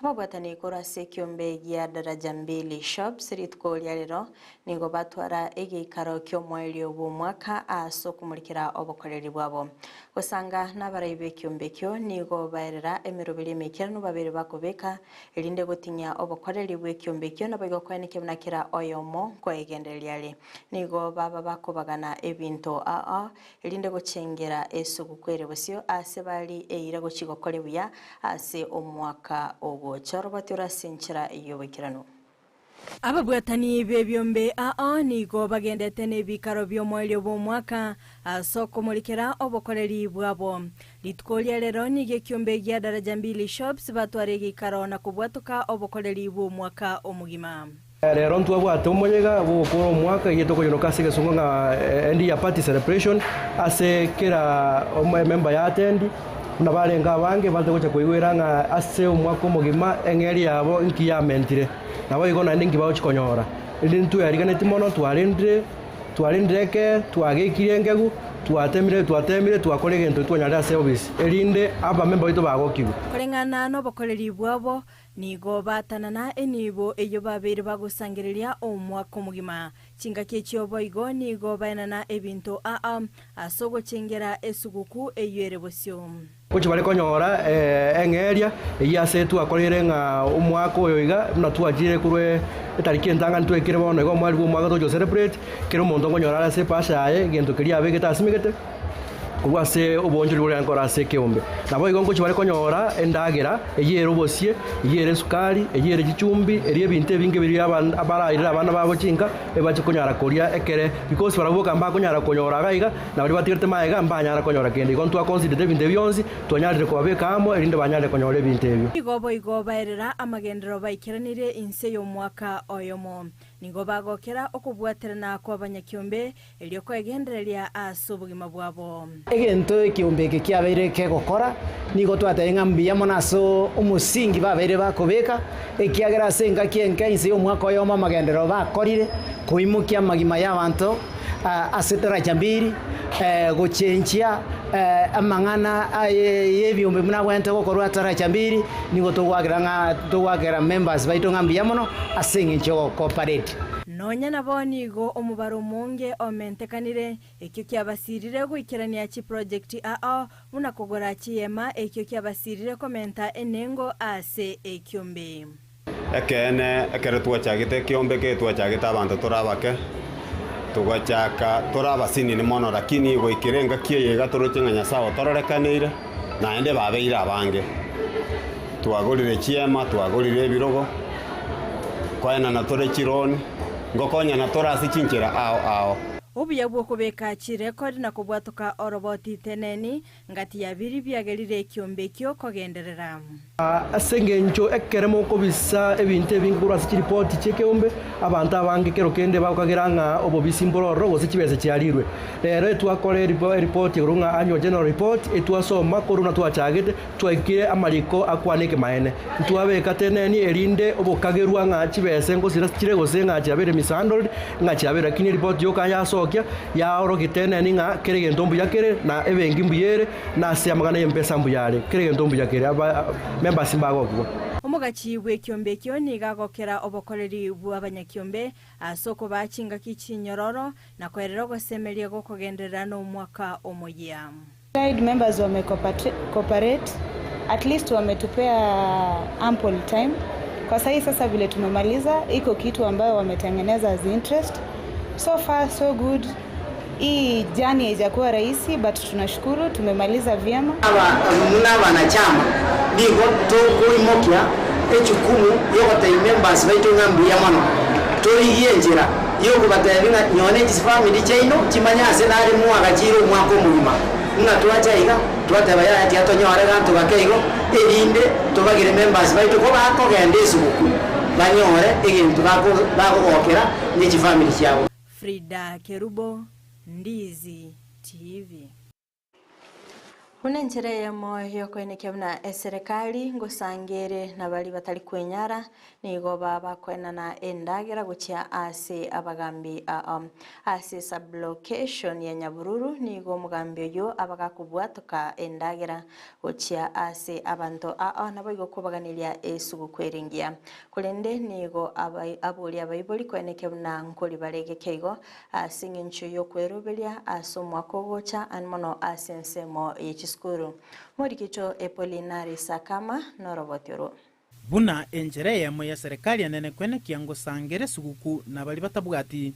Ababwatani korwa ase ekiombe gia Daraja Mbili Shops rituko ria rero nigo batwara egeikaro ki'omoerio bw'omwaka ase okomorikera obokoreri bwabo. Gosanga nabarai b'ekiombe ekio nigo baerera emeroberi emeikeranu babere bakobeka, erinde goting'ia obokoreri bw'ekiombe ekio naboigo koenekia buna kera oyomo nkoegendereria are. Nigo baba bakobagana ebinto ao, erinde gochengera esuguku ere bosio aase bari eira gochia gokora buya ase omwaka ogocha. Oroboti ore ase enchera y'oboikeranu. Ababwatani b'ebiombe ao nigo bagendete nebikaro bi'omoerio bw'omwaka ase okomorikera obokoreri bwabo. Rituko ria rero nigo ekiombe gia Daraja Mbili Shops batware egeikaro na kobwatoka obokoreri bw'omwaka omogima. Rero ntwabwate omoyega bw'ogokora omwaka eyio tokoyonoka ase egesongo ng'a end year party celebration ase kera emember ya atendi buna barenge abange bande gocha koigwera ng'a ase omwaka omogima eng'eria yabo inki yamentire. Naboigo naende inki bagochia konyora. Erinde ntweariganeti mono twarendire twarendire eke twagekirie engegu twatemire twatemire twakora egento twanyarire ase ofisi erinde abamemba baito bagokigwe. Koreng'ana nobokoreri bwabo, nigo baatanana enibo eyio babeire bagosangereria omwaka omogima. Chingaki echio boigo nigo baenana ebinto aa ase ogochengera esuguku eyio ere bosio. Gochia bare konyora eng'eria eyio ase twakoreire ng'a omwaka oyo iga buna twachire korwa etariki entang'ani twaikire bono iga omweri bwa omwaka togochia go celebrate, kera omonto nkonyora are ase epasha yaye egento keria abegete asimegete. Korwa ase oboonchori boria nkore ase ekeombe. Naboigo ngochia bare konyora endagera, eyio ere obosie, eyio ere esukari, eyio ere chichumbi, erio ebinto ebinge biria barairere abana babo chinka, ebache konyara koria ekere, because barabwo boka mbakonyara konyora iga iga, na baria batigarete magega mbanyara konyora kende. Igo ntwaconsiderete ebinto ebi bionsi, twanyarire kobabeka amo, erinde banyare konyora ebinto ebio. Nigo boigo baerera amagenderero baikeranire inse y'omwaka oyomo. Nigo bagokera okobwaterana kw'abanyakiombe erio kwegendereria ase obogima bwabo. Egento ekiombe eke kiabeire kegokora, nigo twatebire ng'a mbuya mono ase omosingi babeire bakobeka, ekiagera ase engaki enke inse y'omwaka oyomo amagenderero bakorire koimokia amagima y'abanto ase daraja mbiri, gochenchia amang'ana y'ebiombe buna abwenerete gokorwa daraja mbiri, nigo togoakera ng'a togoakera members baito ng'a mbuya mono ase eng'encho y'ogocooperate. Nonya nabo nigo omobaro omonge omentekanire, ekio kiabasirire goikerania chiprojekti ao buna kogora chiema ekio kiabasirire komenta enengo ase ekiombe. Ekeene, ekero twachagete ekiombe eke twachagete abanto tore abake, togachaka tore abasinini mono lakini goikera engaki eye iga toroche ng'a Nyasae otororekaneire, naende babeire abange. Twagorire chiema, twagorire ebirogo, koenana tore chironi, ngokonyana tore ase chinchera ao ao. Obuya bw'okobeka chirekodi na kobwatoka oroboti teneni, ngati ya biria biagerire ekiombe ekio kogenderera. Ase engencho ekere mokobisa ebinto ebinge korwa ase chiripoti chi'ekeombe, abanto abange kero kende bagokagera ng'a obobisi mbore ororo gose chibesa chiarirwe. Rero etwakora eripoti igoro ng'a Annual General Report etwasoma korwa buna twachagete, twaikire amariko akwane ekemaene. Ntwabeka teneni erinde obokagerwa ng'a chibesa ngosira chire gose ng'a chiabeire mishandled, ng'a chiabeire lakini eripoti yoka yasokia yaorokia teneni ng'a kera egento mbuya kere na ebenki mbuya ere na ase amang'ana y'empesa mbuya are. Kera egento mbuya kere aba members mbagokigwa. Omogachi bw'ekiombe ekio nigo agokera obokoreri bw'abanyakiombe ase okobaa chingaki chinyororo na koerera ogosemeria gokogenderera nomwaka omoyia. Tried members wame cooperate at least wametupea ample time kwa sahi sasa vile tumemaliza iko kitu ambayo wametengeneza as interest so far so good hii journey haijakuwa rahisi but tunashukuru tumemaliza vyema. Buna abanachama nigo tokoimokia echukumu y'ogotebia members baito ng'a mbuya mono, torigie enchera y'okobatebia ng'a nyone chifamiri chiaino chimanye ase nare mwagachire omwaka omogima, ng'a twacha iga, twateba yaya tiga tonyore ganto gake igo, erinde tobagere members baito ko bakogenda esuguku banyore egento bakogokera ne chifamiri chiabo. Frida Kerubo, Ndizi TV. Buna enchera eyemo y'okoenekia buna eserekari ngosange ere na baria batari kwenyara, nigo babakoenana endagera gochia ase abagambi ao. Ase sublocation ya Nyabururu nigo omogambi oyio abagakobwatoka endagera gochia ase abanto ao naboigo kobaganeria esuguku ere engiya. Korende nigo aboria abaibori koenekia buna nkori bare egekeigo Ase engencho y'okweroberia ase omwaka ogocha and mono ase ensemo ye chisukuru. Morikito Epolinari Sakama noroboti orwo. Buna enchera eyemo ya serikali enene kwenekia ngosangera esuguku na baria batabwati,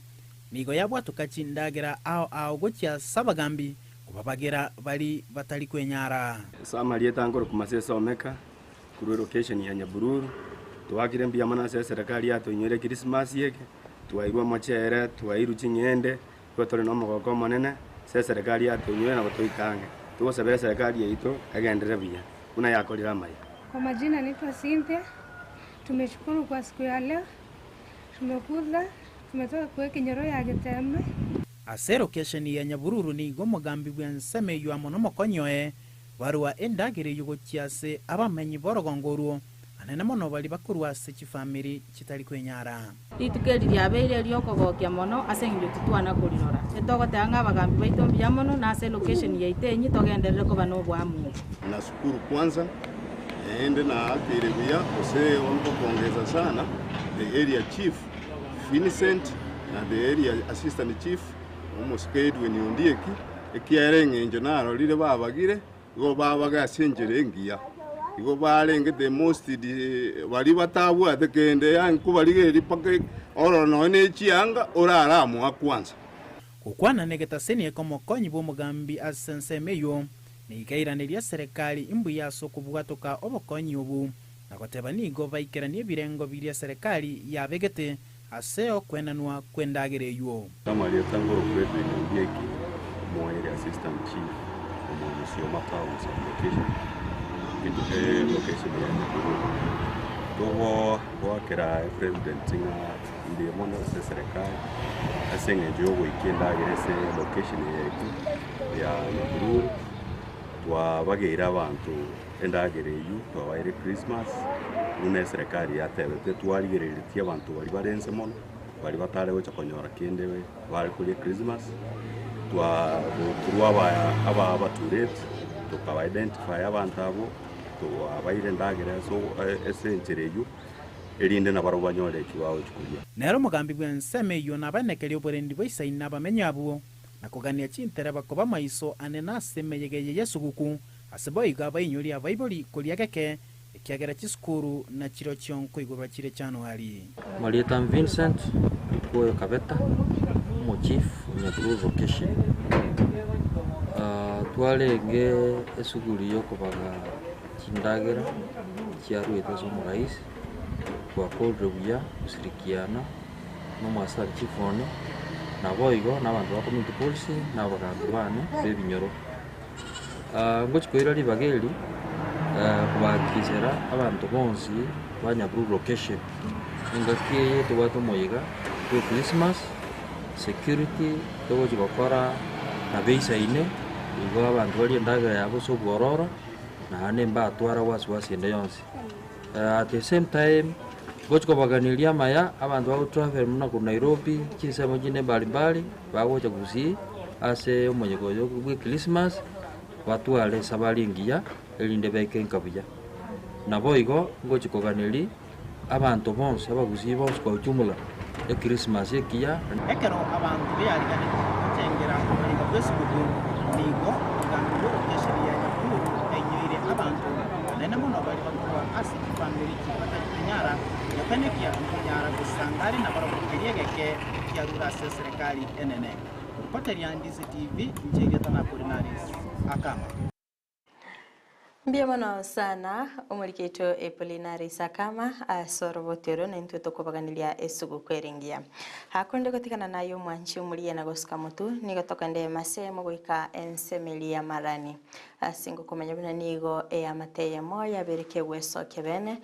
nigo yabwatoka chindagera ao ao gochia ase abagambi kobabagera baria batari kwenyara. Ase amarieta nkorokwa Masese Omeka, korwa elocation ya Nyabururu, twakire mbuya mono ase eserekari yatoinyoire Christmas eke, Twairwe omochere, twairwe ching'ende, igo tore nomogoko omonene ase eserekari yatoinyore na gotoika ang'e. Togosabera eserekari yaito egenderere buya, buna yakorire amaya. Kwa majina naitwa Cynthia, tumeshukuru kwa siku ya leo, tumekuja, tumetoka kwa ekenyoro ya Getembe. Ase elokesheni ya Nyabururu nigo omogambi bw'ensemo eyio amo nomokonyi oye barua endagera eyio gochia ase abamenyi b'orogongo orwo, anene mono baria bakorwa ase chifamiri chitari kwenyara. Rituko eri riabeire eriokogokia mono ase eng'encho titwana korirora. Etogoteba ng'a abagambi baito mbuya mono na ase elocation yaito enyi togenderere koba noboamu obo. Nashukuru kwanza naende naakeire buya gose nkopongeza sana the area chief Vincent na the area assistant chief omosike Edwin Ondieki ekiagera eng'encho narorire babagire Igo babaga ase enchera engiya, igo barenge the most baria batabwate kende, yaani kobarigereria mpaka orore nonya ne chianga orare amoa kwanza. Gokwana na egetaseni eke omokonyi bwa omogambi ase ensemo eywo, nigo airaneria eserekari imbuya ase okobwatoka obokonyi obu, na goteba nigo baikeranie ebirengo biria eserekari yabegete ase okwenanwa kwa endagera eywo. Amarieta ngorokwa Edwin Ondieki, omo area assistant chief omo Musoma town sub-location, location ya Nyabururu. Togo goakera epresident ng'a mbuya mono ase eserekari ase eng'encho ya ogoikia endagera ase elocation eye yaito ya Nyabururu, twabageire abanto endagera eywo, twabaeire Christmas, buna eserekari yatebete twarigereretie abanto baria bare inse mono, baria batare gocha konyora kende bare koria Christmas, twa korwa aba aba abatureti, tokaba identify abanto abwo, twabaire endagera ase ase enchera eywo, erinde nabarabwo banyore ekio bagochia koria. Nere omogambi bw'ensemo eyio nabanekerie oborendi bwa Isai na abamenyi abwo, na kogania chintereba koba maiso ane na ase emeyega eye y'esuguku, ase boigo abainyori abaibori koria geke, ekiagera chisukuru nachirochio nkoigorwa chire Januari. Marieta Vincent Okuoyo Kabeta, omochief o Nyabururu location. Twarenge esuguri yokobaga chindagera chiaruete ase omorais, twakorire buya goshirikiana na omoassistant chief one, naboigo na abanto ba community policing na abagambi bane ba ebinyoro. Ngochia koira ribaga eri kobakisera abanto bonsi ba Nyabururu location, engaki eye tobwate omoyega bwa echristmas, security togochia gokora nabo eisaine, igo abanto barie endagera yabo ase obwororo, naende mbatwara wasiwasi ende yonsi. At the same time, ngochia kobaganeria amaya abanto bago travel buna korwa Nairobi, chinsemo chinde mbalimbali, bagocha gusii ase omoyega oyo bwa echristmas, batware esabari engiya erinde baike nka buya. Naboigo ngochia koganeria abanto bonsi, abagusii bonsi kwa ujumla, echristmas ekiya. Ekero abanto beyariganetie gochengera omoyega bw'esuguku, nigo omogambi bw'erokesheni ya Nyabururu ainyoire abanto, anene mono baria bakorwa ase chifamiri chibatari konyara, gotenekia nkonyara gosanga are nabarabwo keria egeke kiarure ase eserekari enene. Korukoteria NDC TV, inche erieta na Apolinaris Akama. Mbuya mono sana omoriki oito Apollinaris Akama ase oroboti oro na intwe tokobaganeria esuguku ere engiya. Akonde gotigana naye omwanchi omoriya na gosuka motu nigo tokende emasemo goika ensemo eria y'amarani. Ase ngokomanya buna nigo eamate eyemo yabeire kegwesokia bene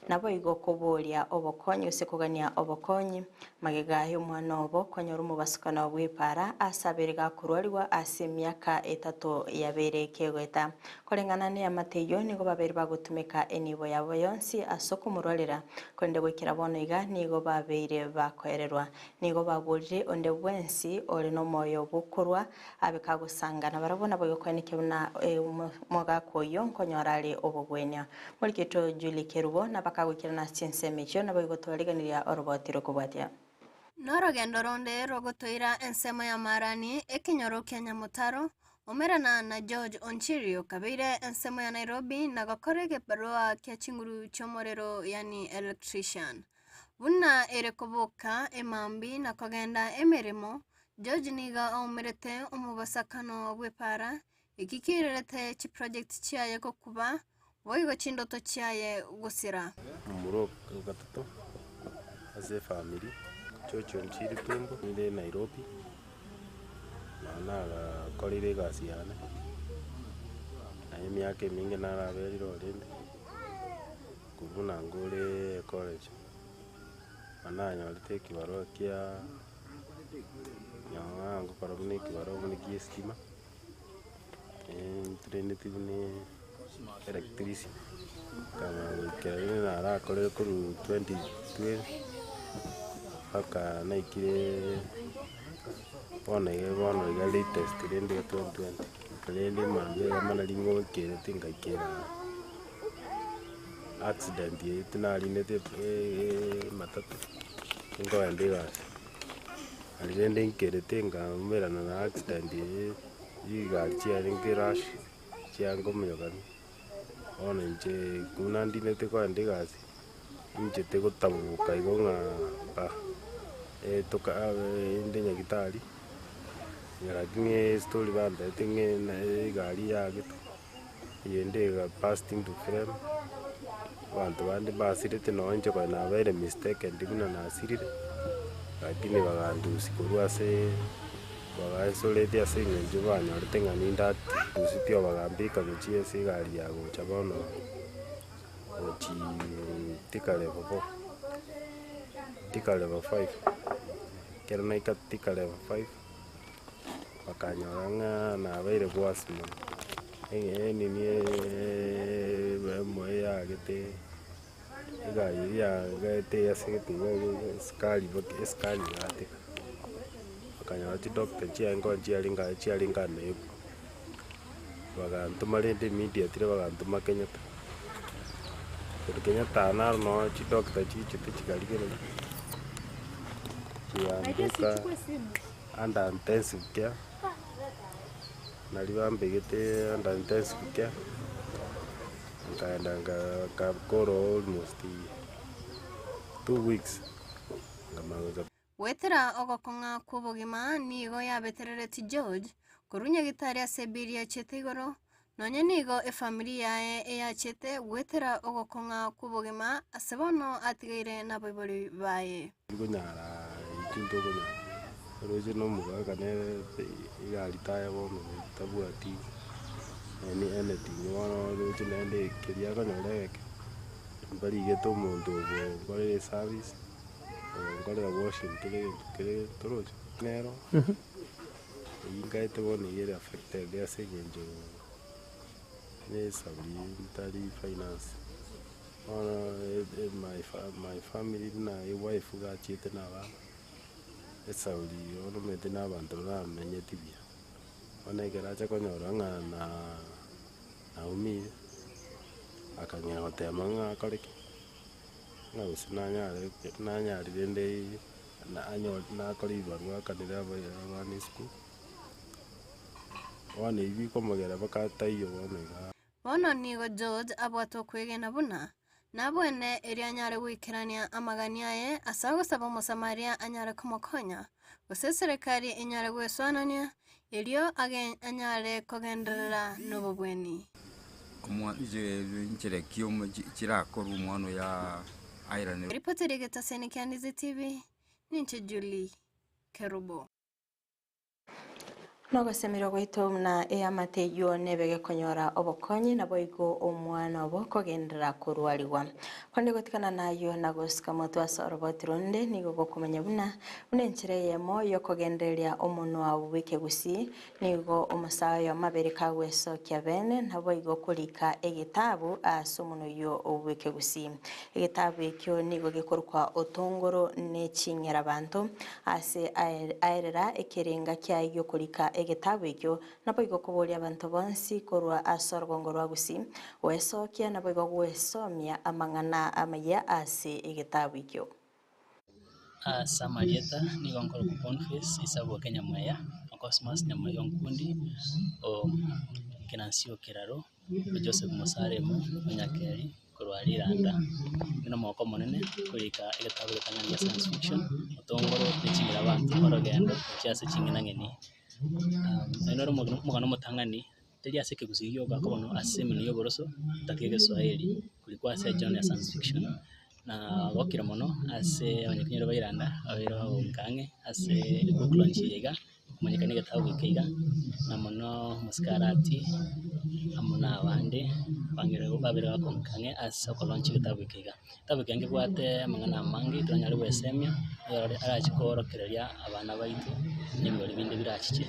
naboigo koboria obokonyi gose kogania obokonyi Magega y'omwana obo konyora omobasukano bw'epaara ase abere gakorwarigwa ase emiaka etato yabeire kegoeta. Koreng'ana neamate eyio nigo babeire bagotumeka enibo yabo yonsi ase okomorwarera, korende goikera bono iga nigo babeire bakoererwa. Nigo baborire onde bwensi ore nomoyo bw'okorwa abe kagosanga nabarabwo naboigo koenekia buna omogaka oyio nkonyora are obogwenia. Moriketwe Julie Kerubo nabakagoikerana ase chinsemo echio naboigo twariganiria oroboti rw'okobwatia. Norogendo ronde rogotoira ensemo ya Marani, ekenyoro kia Nyamotaro, Omerana na George Onchirio kabeire ensemo ya Nairobi na gokora egebarua kia chinguru chi'omorero yaani electrician. Buna ere koboka emambi na kogenda emeremo, George nigo aumerete omobasakano bw'epaara, eki kiirerete chiproject chiaye gokuba, boigo chindoto chiaye gosira. Momura o gatato ase efamiri, George Onchiri Tumbo, nire Nairobi, nao nagakorire egasi yane, naye emiaka eminge naraberire orende, korwa buna nkore ecollege, nabo nanyorete ekibarua kia. Nyang'aa ngokora buna ekibarua buna kia estima, ntraineti buna electrician, nkamanya goikera rende narakorire korwa 2012 mpaka naikireee bono iga bono iga latest rende iga 2020, rende mambia iga mana ringoikerete ngaikera accident eywo tinarinete ematatu. Nkoenda egasi, aria rende nkerete nkaumerana na accident eye chigari chiarenge rush chiankominyokani, bono inche buna ndinete koenda egasi, ninchete gotabuka igo ng'a pa etoka inde nyagetari, Lakini estory bantebete ng'a na egari yagete, eyende ega burst into flame, abanto bande mbasirete nonye inche konya nabeire mistaken buna nasirire, lakini bagandusia korwa aseee bagaisolate ase eng'encho banyorete ng'a ninde active, ndusetie bagambeka gochia ase egari ya gocha bono gochiiii Thika level four, Thika level five, ekero naika Thika level five. Bakanyora ng'a nabeire gwasi mono, enini emoyo yagete egari eria yagete yasegete iga iga esukari boki esukari egateka. Bakanyora chidoctor chiaye nkonya chiarenge aye chiarenge unable, bagantoma rende immediately bagantoma Kenyatta. Korwa Kenyatta naro noo chidoctor chichete chikarigereria, chiganduka. Under intensive care, naria bambegete under intensive care, nkaenda nkakora almost 2 weeks, nkamanya gocha. Goetera ogokong'a kw'obogima nigo yabetereretie George korwa nyagetari ase ebiri yachete igoro, nonya nigo efamiri yaye eyachete goetera ogokong'a kw'obogima ase bono atigaire nabaibori baye. Konyara ekio ntokonyara, oroche na omogaka nere egari taya bono tabwati any anything bono oroche naende keria akonyora egeke, mbarigete omonto ogokorera eservice, ogokorera washing kera egento kere toroche nero, eywo nkaete bono iga ere affected ase eng'encho na esaburi ntari finance. Bono my my family buna ewife iga achiete na abana, esauri bono omanyete na abanto bamenyeti buya. Bono ekero acha konyora ng'a na naumire, akang'ea gotema ng'a akore ki, ng'a gose nanyare nanyare rende na anyore nakore ebibarua akanere abana esukuru, bono ebi bikomogera mpaka taiyo bono igaa. Bono nigo George abwate okwegena buna nabwene erio anyare goikerania amagani aye ase ogosaba Omosamaria anyare komokonya, gose eserekari enyare gwesoanania erio anyare kogenderera nobobweni. Nchera ki chirakorwe omwana oyo airane. Ripoti ri'egetaseni kia Ndizi TV, ninche Julie Kerubo. Nogosemerwa gwaito buna eamate eywo nebe gekonyora obokonyi naboigo omwana obo kogenderera korwarigwa. Konde gotikana nayo na gosika motwe ase oroboti runde nigo gokomanya buna buna enchera eyemo yokogendereria omonwa bw'ekegusii nigo omosae oyo mabere kagwesokia bene naboigo korika egetabu ase omonwa oywo bw'ekegusii. Egetabu ekio nigo gekorokwa otongoro ne ching'era banto ase aerera ekerenga kiaye giokorika egetabu ekio naboigo koboria abanto bonsi korwa ase orogongo rwa Gusii gwesokia naboigo gwesomia amang'ana amaya ase egetabu ekio. Ase amarieta nigo nkorokwa Boniface Isaboke Nyamweya, Cosmas Nyamweya Onkundi, o Kinansi Okiraro, Joseph Musaremo Onyakeri korwa Riranda. Inde nomogoko omonene korika egetabu getang'ani gia science fiction, otongoro ne ching'ina abanto orogendo gochia ase ching'enang'eni. Oyo noro omogano omotang'ani teri ase ekegusii gioka kobono ase emenwa ya oboroso ntaka egeswahili korikwa ase ejournal ya science fiction. Na gokire mono ase abanyakenyoro ba Iranda ababeire bagoika ang'e ase ebook launch eye iga, komanyekana egetabu eke iga, na mono mosikarati amo na abande bang'ire babere bakonka ang'e ase okolaunch egetabu eke iga. Egetabu eke nkebwate amang'ana amange toranyare goesemia, oyore arache koorokereria abana baito na ebigori binde birachiche.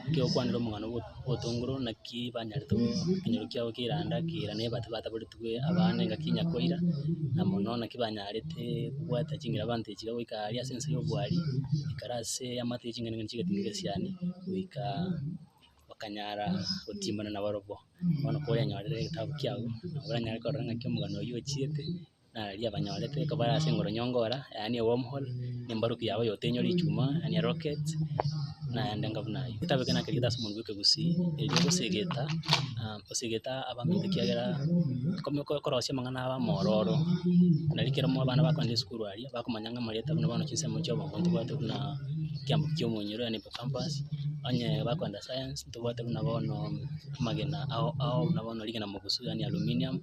Ekegokwanera omogano bwa obotongoro naki banyarete ekenyoro kiabo kia Iranda kiira na ebate bataboretigwe abana engaki nyakoira, na mono naki banyarete kobwata ching'ira abanto echi iga goika aria ase ense ya obwari, ekero ase amate ya ching'enang'eni chigatinga egesiani, goika bakanyara gotimbana nabarobwo. Bono koranyorire egetabu kiago, nabo oranyare korora ng'aki omogano oywo ochiete, nararia abanyorete ekero bare ase engoronyongora, yaani ewormhole, na embaruki yabo yotenywa richuma, yaani erocket, naende enga buna aywo. Egetabu eke nakerigete ase omonto bwa ekegusii, erio gosegeta gosegeta abaminto ekiagera korosia amang'ana abe amororo, nari ekero abana bakogenda esukuru aria, bakomanya ng'a amarieta buna bono chinsemo chia obongo ntobwate buna ekiambu kia omonyoro yaani hippocampus. Onye bakoenda science ntobwate buna bono amagena ao ao buna bono rigena mogusu yaani aluminium,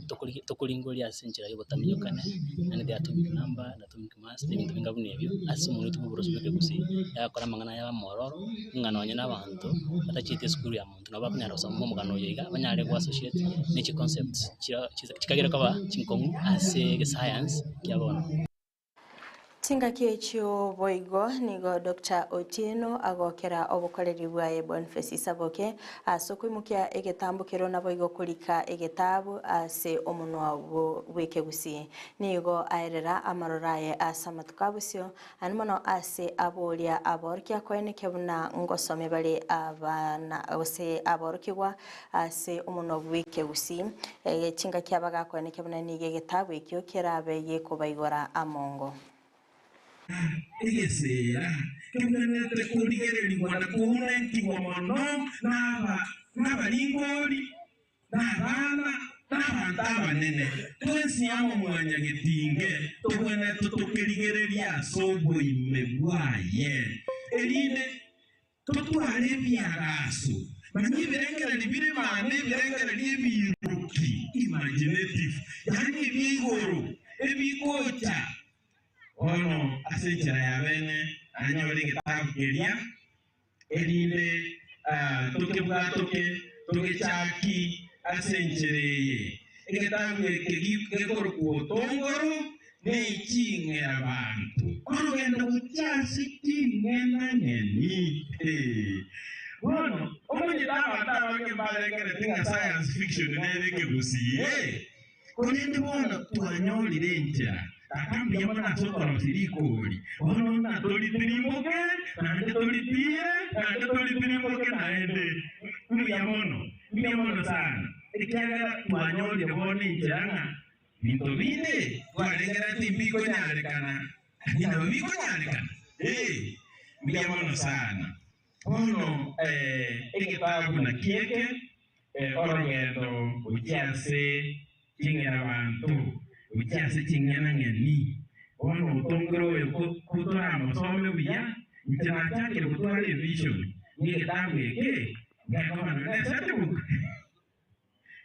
tokori tokoringoria ase enchera ya obotaminyokane, yaani the atomic number, the atomic mass, na ebinto binga buna ebio, ase omonwe oito bwa oboroso bwa ekegusii, yagakora amang'ana aya amororo, ng'a nonye na abanto batachieti esukuru ya monto nabo bakonyara gosoma omogano oyo iga, banyare go associate ne chiconcepts chira chikagera koba chinkong'u ase egescience kia bono. Chingaki echio boigo nigo Doctor Otieno agokera obokoreri bwaye Boniface Isaboke ase okoimokia egetambokero naboigo korika egetabu ase omonwa bw'ekegusii. Nigo aerera amaroro aye ase amatuko abosio naende mono ase aboria aborokia koenekia buna ngosome bare abana gose aborokigwa ase omonwa bw'ekegusii. Chingaki abagakoenekia buna nigo egetabu ekio kerabe gekobaigora amongo. Egeseera kebwenerete korigererigwa na kounentigwa mono nabaringori, na abana, na abanto abanene. Twensi amo mwanyagetinge tobwenerete tokerigererie ase oboime bwaye, erinde Totware ebiagaso, manya ebirengererio bire maana, ebirengererio ebiiroki, imaginative, yaani ebia igoro, ebigocha. Bono ase enchera ya bene nanyore egetabu keria, erinde tokebwatoke togechaki ase enchera eye. Egetabu eke gekorokwa Otongoro Neching'era banto orogendo gochia ase ching'enang'eni. Bono omanyete abanto abange mbarengereti ng'a science fiction nere ekegusii, korende bono twanyorire enchera. Tata mbuya mono ase okorosia rikori. Bono ng'a toritirimboke, naende toritiire, naende toritirimboke naende. Mbuya mono, mbuya mono sana, ekiagera twanyorire bono enchera ng'a Binto binde twarengereretie mbikonyarekana, lakini nabo bikonyarekana. Ee, mbuya mono sana. Bono egetabu naki eke, orogendo gochia ase ching'erabanto, gochia ase ching'enang'eni. Bono otongire oyo kotoramosome buya, inche nachakire gotwara evision ng'a egetabu eke ngekoba naende esetbook.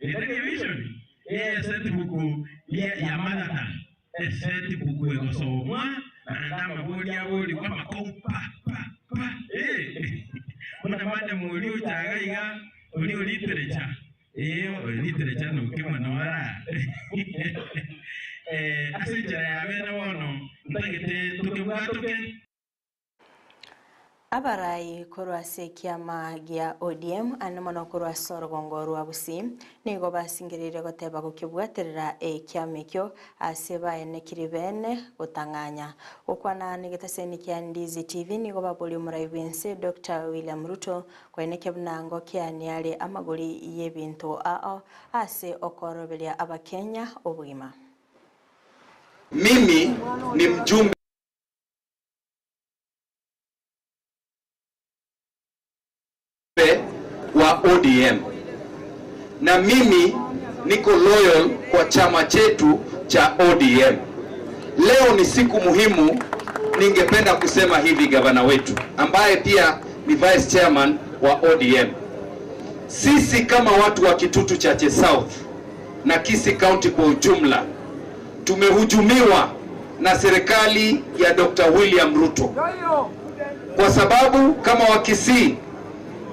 Ere nevision y'esetbuku ya mother tongue, esetbuku egosomwa naende amabori aborigwe amakong'u pa pa pa eh. Buna madam oria ocha iga iga oria o literature eh literature noke mono ara eh ase enchera ya bene bono ntagete tokebwatoke. Abarai korwa ase ekiama gia ODM ande mono korwa ase orogongo rwa Gusii nigo basingereire goteba gokebwaterera ekiama ekio ase baenekiri bene gotang'anya. Gokwana negetaseni kia Ndizi TV nigo baboria omorai bwense Doctor William Ruto koenekia buna ngokeani are amagori y'ebinto ao ase okooroberia abakenya obogima. Mimi ni mjumbe wa ODM na mimi niko loyal kwa chama chetu cha ODM. Leo ni siku muhimu, ningependa kusema hivi, gavana wetu ambaye pia ni vice chairman wa ODM, sisi kama watu wa Kitutu Chache South na Kisii County kwa ujumla tumehujumiwa na serikali ya Dr. William Ruto kwa sababu kama Wakisii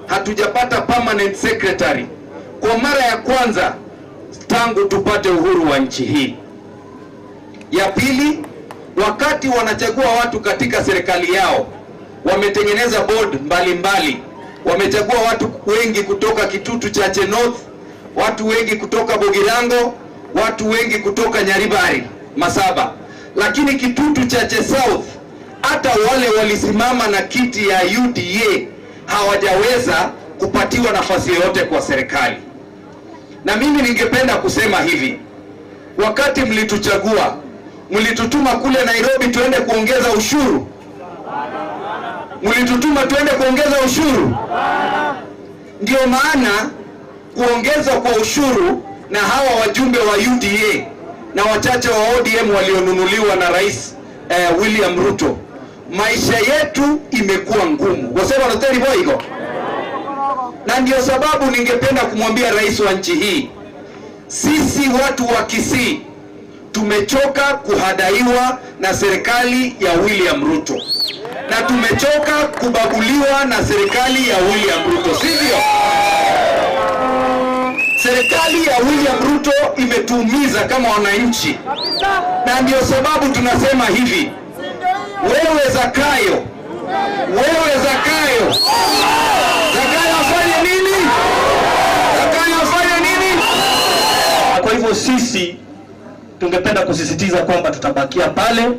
hatujapata permanent secretary kwa mara ya kwanza tangu tupate uhuru wa nchi hii. Ya pili, wakati wanachagua watu katika serikali yao wametengeneza board mbalimbali, wamechagua watu wengi kutoka Kitutu Chache North, watu wengi kutoka Bogirango, watu wengi kutoka Nyaribari Masaba, lakini Kitutu Chache South hata wale walisimama na kiti ya UDA hawajaweza kupatiwa nafasi yoyote kwa serikali. Na mimi ningependa kusema hivi, wakati mlituchagua mlitutuma kule Nairobi tuende kuongeza ushuru? Mlitutuma tuende kuongeza ushuru? Ndio maana kuongezwa kwa ushuru na hawa wajumbe wa UDA na wachache wa ODM walionunuliwa na Rais William Ruto, maisha yetu imekuwa ngumu. Gosema noteri boigo. Na ndio sababu ningependa kumwambia rais wa nchi hii, sisi watu wa Kisii tumechoka kuhadaiwa na serikali ya William Ruto na tumechoka kubaguliwa na serikali ya William Ruto, sivyo? Serikali ya William Ruto imetuumiza kama wananchi, na ndio sababu tunasema hivi, wewe Zakayo, wewe Zakayo, Zakayo afanye nini? Zakayo afanye nini? Kwa hivyo sisi tungependa kusisitiza kwamba tutabakia pale,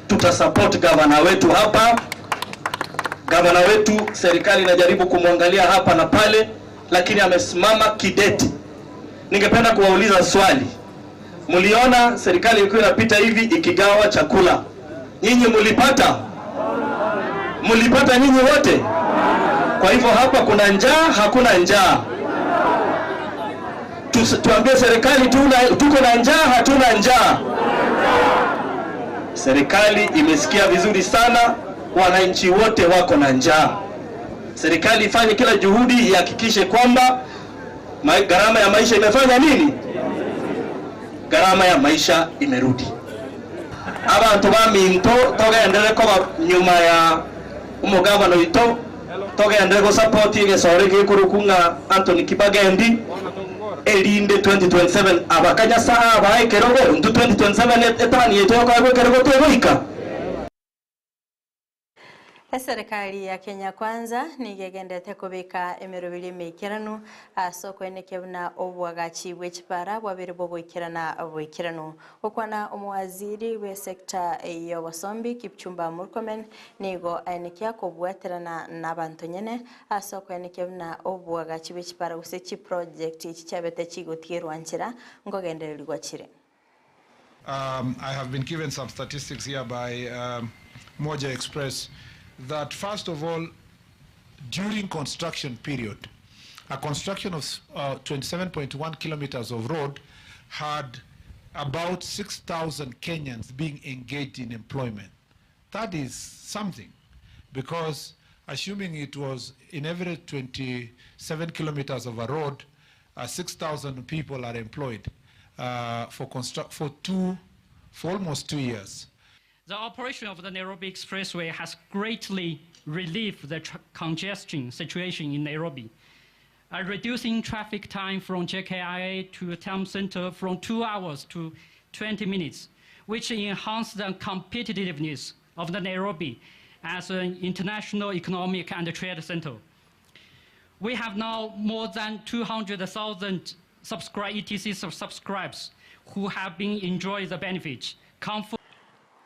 tutasupport gavana wetu hapa. Gavana wetu serikali inajaribu kumwangalia hapa na pale, lakini amesimama kidete. Ningependa kuwauliza swali, mliona serikali ilikuwa inapita hivi ikigawa chakula, nyinyi mlipata? Mlipata nyinyi wote? Kwa hivyo hapa kuna njaa, hakuna njaa? Tuambie serikali tuko na njaa, hatuna njaa? Serikali imesikia vizuri sana, wananchi wote wako na njaa. Serikali ifanye kila juhudi ihakikishe kwamba gharama ya maisha imefanya nini? Gharama ya maisha imerudi. Abantu ba minto togendere koba nyuma ya umugabano ito togendere go support egesore gikuruku ng'a Anthony Kibagendi erinde 2027 abakanya saa abae kerogo ntu 2027 etani yetu yokoegwa ekerogo twegoika. Eserikali ya Kenya Kwanza nigegendete kubika emirubiri emikeranu ase okwenekia buna obwagachi bwe chipara bwabere bwogoikerana bwikiranu. Gokwana omuwaziri bwe sekta y'obosombi Kipchumba Murkomen nigo aenekia kobwaterana n'abanto nyene ase okwenekia buna obwagachi bwe chipara gose chiproject echi chiabete chigotigirwa nchera nkogendererigwa chire. I have been given some statistics here by Moja Express that first of all, during construction period, a construction of 27.1 kilometers of road had about 6,000 Kenyans being engaged in employment. That is something, because assuming it was in every 27 kilometers of a road, 6,000 people are employed for almost 2 years. The operation of the Nairobi Expressway has greatly relieved the congestion situation in Nairobi, reducing traffic time from JKIA to town center from 2 hours to 20 minutes, which enhanced the competitiveness of the Nairobi as an international economic and trade center. We have now more than 200,000 ETC subscribers who have been enjoying the benefits. Comfort.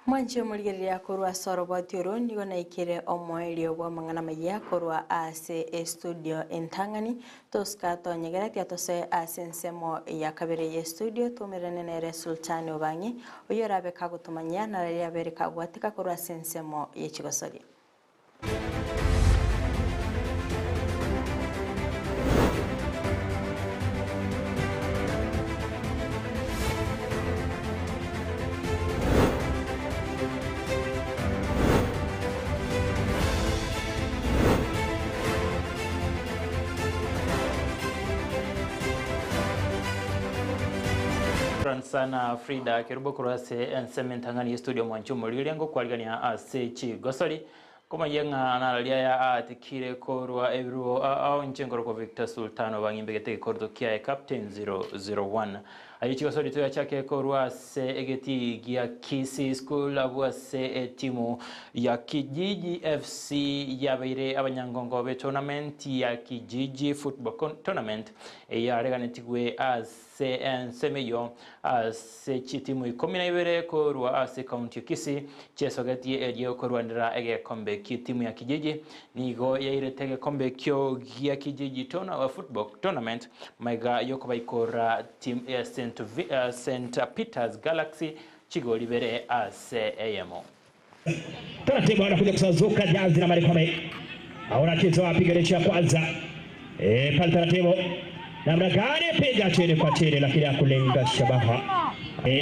Mwanchi omorigereria korwa ase oroboti oro nigo naikire omoerio bwa amang'ana maya korwa ase estudio entang'ani tosika tonyegeretie tose ase ensemo ya kabere ya studio tumerane nere Sultani Obangi oyo orabe kagotomanya na riria abere kagwatika korwa ase ensemo ya chigosoria. Sana Frida Kerubo kurase enseme ntangani studio mwanchu mulire ngo kwaligania ase chigosori komayenga naralia ya atikire korwa ebiruo ao nchengoro ko Victor Sultano bangimbegete kordo kia captain 001 ayi chigosori to yachake korwa se egeti gia Kisii School abwa se etimu ya Kijiji FC yabeire abanyangongo be tournament ya Kijiji Football Tournament yareganetigwe ase ensemeyo ase chitimu 12 korwa ase county Kisii chesogetie erio korwanira egekombe kitimu ya Kijiji nigo yairete egekombe kio gia Kijiji tona football tournament maiga yokobaikora team ya St. Peters Galaxy chigoli bere ase eyemo. Taratibu anakuja kusazuka jazi na Marikome. Aona kitu apiga rechi ya kwanza. Pale taratibu. Namna gani piga chini kwa chini lakini hakulenga shabaha.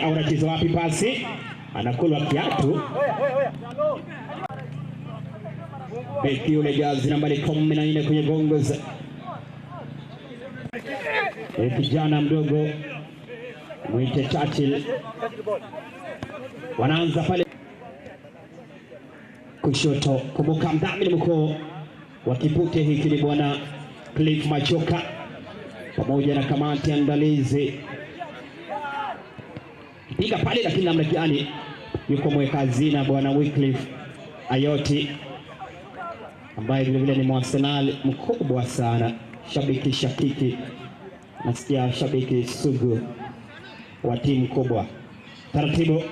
Aona kitu wapi pasi? Anakula kiatu. Beki yule jazi nambari 14 kwenye gongo. E, kijana mdogo mwite Churchill, wanaanza pale kushoto. Kumbuka mdhamini mkuu wa kipute hiki ni bwana Cliff Machoka pamoja na kamati andalizi. Piga pale, lakini namna gani yuko mweka hazina bwana Wycliffe Ayoti ambaye vilevile ni mwarsenali mkubwa sana, shabiki shakiki, nasikia shabiki sugu wa timu kubwa. Taratibu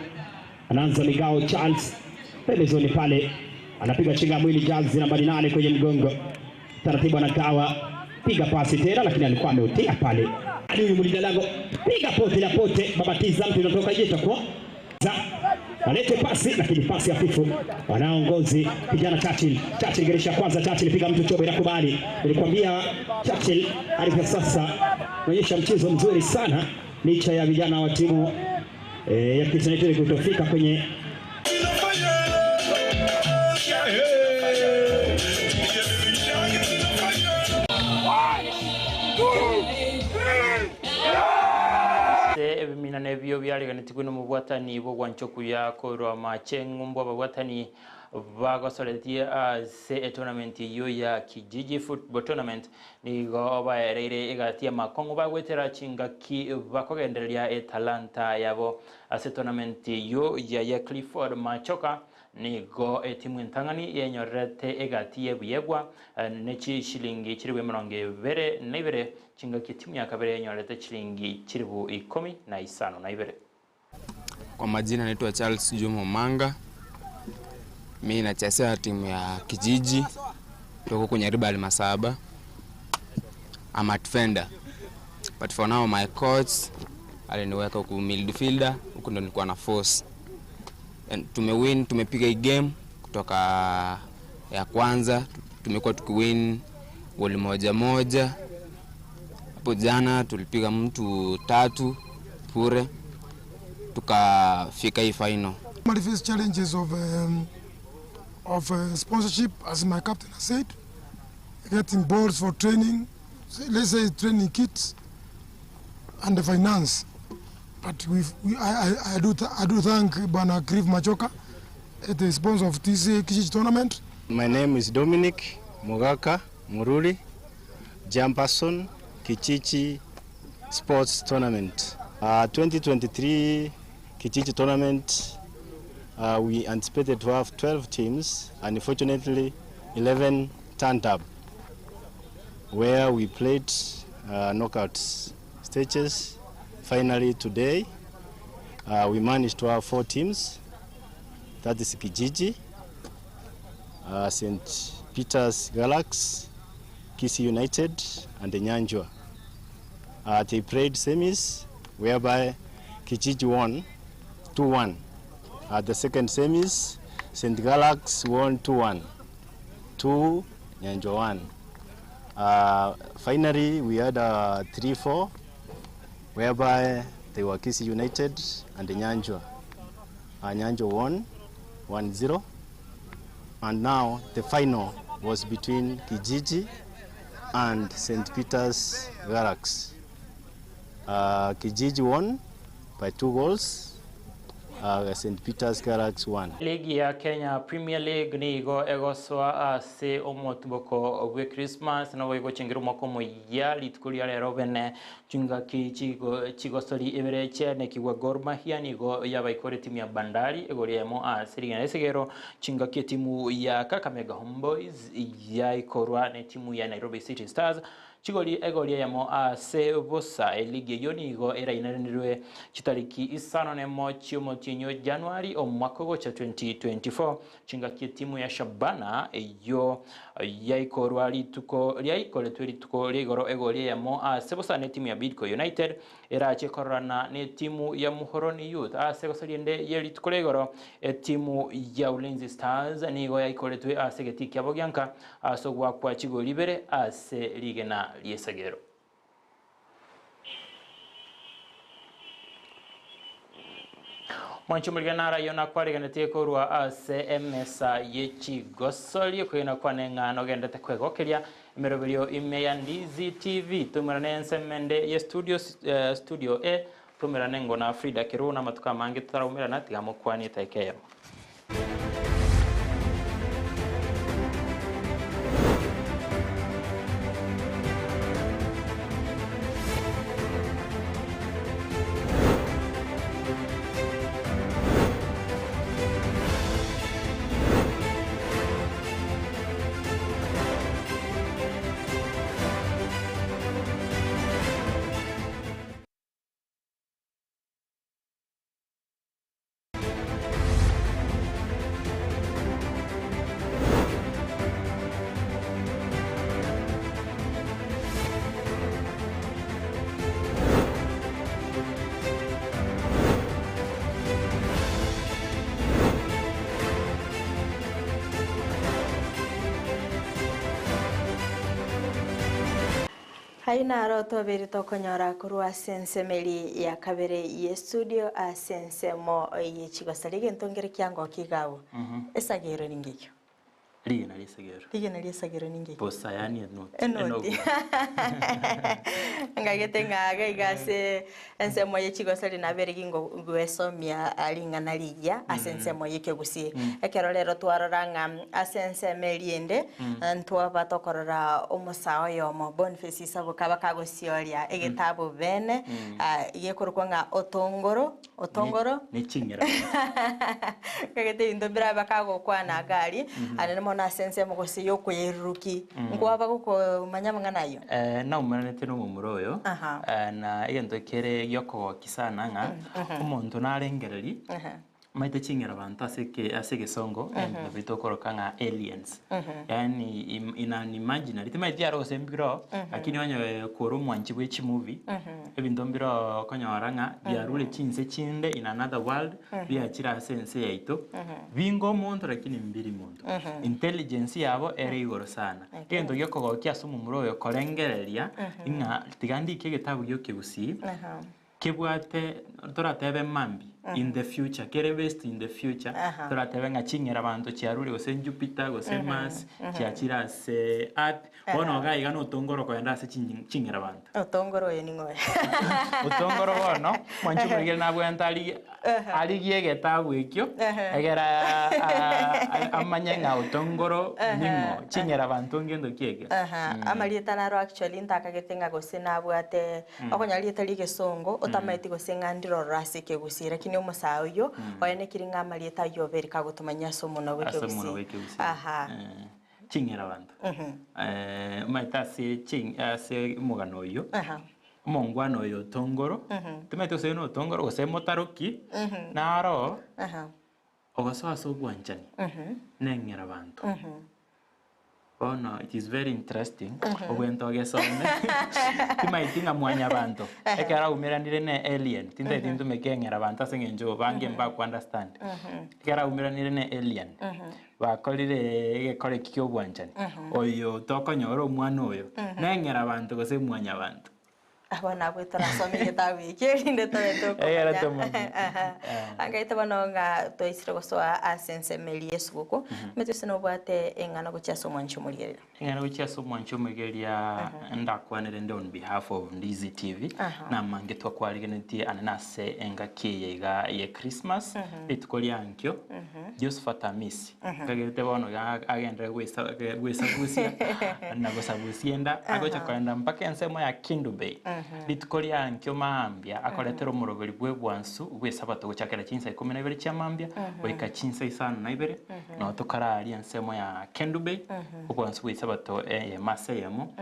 anaanza Migao Charles pembezoni pale, anapiga chenga mwili jazi nambari 8 kwenye mgongo, taratibu anagawa, piga pasi tena, lakini alikuwa ameutia pale. Hadi huyu mlinda lango piga pote la pote, babatiza mtu inatoka je, itakuwa za alete pasi lakini pasi hafifu. Wanaongozi kijana Churchill. Churchill geresha kwanza, Churchill piga mtu chobo, inakubali. Nilikwambia Churchill hadi kwa sasa anaonyesha mchezo mzuri sana licha ya vijana wa timu ya Kitui kutofika kwenye Ase ebiminano ebio biareganetigwe nomobwatani bw'ogwancha okuya korwa mache ng'umbu ababwatani bagosoretie ase etournament eyio ya Kijiji Football Tournament nigo baereire egati ya makong'u bagwetera chingaki bakogendereria etalanta yabo ase tournament eyio ya ya Clifford Machoka nigo etimu entang'ani yenyorerete egati y'ebiyegwa ne chishilingi chiribu emirongo ebere na ibere chingaki etimu ya kabere yenyorerete chilingi chiribu 15. Kwa majina naitwa Charles Juma Manga. Mimi nachezea timu ya Kijiji kutoka kwenye Riba Almasaba. I'm a defender. But for now my coach aliniweka huku midfielder, huku ndo nilikuwa na force. And tumewin, tumepiga hii game kutoka ya kwanza, tumekuwa tukiwin goli 1-1. Hapo jana tulipiga mtu 3 pure tukafika hii final. Normally face challenges of sponsorship, as my captain has said, getting balls for training, let's say training kits, and the finance. But I do thank Bwana Cliff Machoka, the sponsor of this Kijiji tournament. My name is Dominic Mugaka Mururi, Jamperson, Kijiji Sports Tournament. 2023 Kijiji Tournament, we anticipated to have 12 teams. Unfortunately, 11 turned up, where we played knockout stages. Finally, today, we managed to have 4 teams. That is Kijiji, St. Peter's Galaxy, Kisii United, and Nyanjwa. They played semis, whereby Kijiji won 2-1. At the second semis, St. Galaxy won 2-1, 2 Nyanjwa 1. Finally, we had a 3-4, whereby they were Kisii United and Nyanjwa. Nyanjwa won 1-0. And now the final was between Kijiji and St. Peter's Galaxy. Kijiji won by 2 goals. St. Peter's Galaxy won. Ligi ya Kenya Premier League nigo egoswa ase omotuboko bwe Christmas nabo igochengerwa omwaka omoyia rituko ria rero bene chingaki chigosori ebere chianekigwa Gor Mahia nigo yabaikore timu ya Bandari egoriemo ase rigena esegero chingaki timu ya Kakamega Homeboys yaikorwa ne timu ya Nairobi City Stars chigori egoria yamo ase bosa eligi eyo nigo erainaranirwe chitariki 5 chiomotienyo January omwaka ogocha 2024 chingaki timu ya Shabana eyo yaikorwa rituko riaikoretwe rituko ria igoro egoria yamo ase bosa ne timu ya Bidco United erache korana ne timu ya Muhoroni Youth ase gosoriende ye rituko ria igoro etimu ya Ulinzi Stars nigo yaikoretwe ase geti kiabo gianka ase ogwakwa chigori ibere ase rigena riesagero. Mwanchi omorigani naro nakwarigenetie korwa ase emesa ye chigosori, okwegena kwane ng'a nogenderete kwegokeria emeroberio ime ya Ndizi TV. Toimerane ensemo ende ye studio, studio A, toimerane ngo na Frida Kerubo na amatuko amange totaraumerana, tiga mokwanie etaika eyemo. Ayio naro twabeire tokonyora korwa ase ensemeri ya kabere ye studio ase ensemo ye chigosari egento nkere kiangokia iga abwo. Esagero ningekio. Rigena ri'esagero. Rigena ri'esagero ningekio. Bosa yaani enoti. Enoti. Ngagete ng'a iga iga ase ensemo ye chigosari nabere gingo gwesomia ring'ana rigiya ase ensemo ye ekegusii. Ekero rero twarora ng'a ase ensemo eria ende ntwaba tokorora omosae oyomo Boniface Isaboke aba kagosioria egetabu bene gekorokwa ng'a Otongoro, Otongoro Ne ching'era. Ngagete ebinto mbire abe bakagokwana iga aria, anene mono ase ensemo gose ya okoyeruruki, nkwaba gokomanya amang'ana ayio? Naumeranete nomomura oyo, na egento kere giokogokia sana ng'a omonto narengereria Omanyete ching'era abanto ase eke ase egesongo nabio tokoroka ng'a aliens. Yaani im in an imaginary timanyeti aro gose mbiroo, lakini onye kore omwanchi bwe chimovie, ebinto mbiroo okonyora ng'a biarure chinse chinde in another world, biachire ase ense yaito, binga omonto lakini mbiri monto. Intelligence yabo ere igoro sana. Egento giokogokia ase omomura oyo korengereria, ng'a tiga ndike egetabu gia ekegusii. Kebwate toratebe mambia, in the future, kere based in the future, toratebe ng'a ching'era banto chiarure gose Jupiter gose Mars, chiachire ase earth, bono iga iga notongoro kogenda ase ching'era banto. Otongoro oyo ning'o oyo? Otongoro bono, mwanche omorigeri nabwenerete arigie arigie egetabu ekio, egere amanye ng'a otongoro ning'o, ching'era banto ngento ki eke. Amarieta naro actually ntakagete ng'a gose nabwate Okonyora rieta ri'egesongo otamaeti gose ng'a ndirororo ase ekegusii, lakini omosae oyio oenekiri ng'a amarieta ayio obere kagotomanyia ase omonwa Ase omonwa bw'ekegusii. bw'ekegusii. Aha. Eh, ching'era abanto. Omanyete ase ching ase omogano oyio, Aha. omongwana oyo otongoro, timanyeti gose na otongoro gose motaroki, naro Aha. ogosoa ase obwanchani, neng'era abanto. Bono it is very interesting obwente ogesome timaeti ng'a mwanyabanto ekero aumeranire ne alien tintageti ntumeke eng'erabanto ase eng'encho bange mbaku understand ekero aumeranire ne alien bakorire egekora eki kia obwanchani oyo tokonyora omwana oyo na eng'erabanto gose mwanyabanto. Abwo nabwo torasome egetabu eke erinde tobe Egere tokomanya. tomanye. Aha. Angaete bono ng'a twaisire gosoa ase ensemo eria y'esuguku, omanyete gose nobwate eng'ana gochia ase omwanchi omorigereria. Eng'ana gochia ase omwanchi omorigereria ndakwanere nde on behalf of Ndizi TV, Aha. namange twakwarigenetie ane nase engaki eye iga ye Christmas, rituko ria ankio, Josephat Amisi, Nkagerete bono iga agenderere gwesabusia na gosabusia enda, agocha kogenda mpaka ensemo ya Kendu Bay. Rituko ria ankio mambia akoretera omoroberi bw'ebwansu bw'esabato gochakera chinsa ikomi na ibere chia mambia goika chinsa isano na ibere, nabo tokararia ensemo ya Kendu Bay, obwansu bw'esabato eyemo ase eyemo,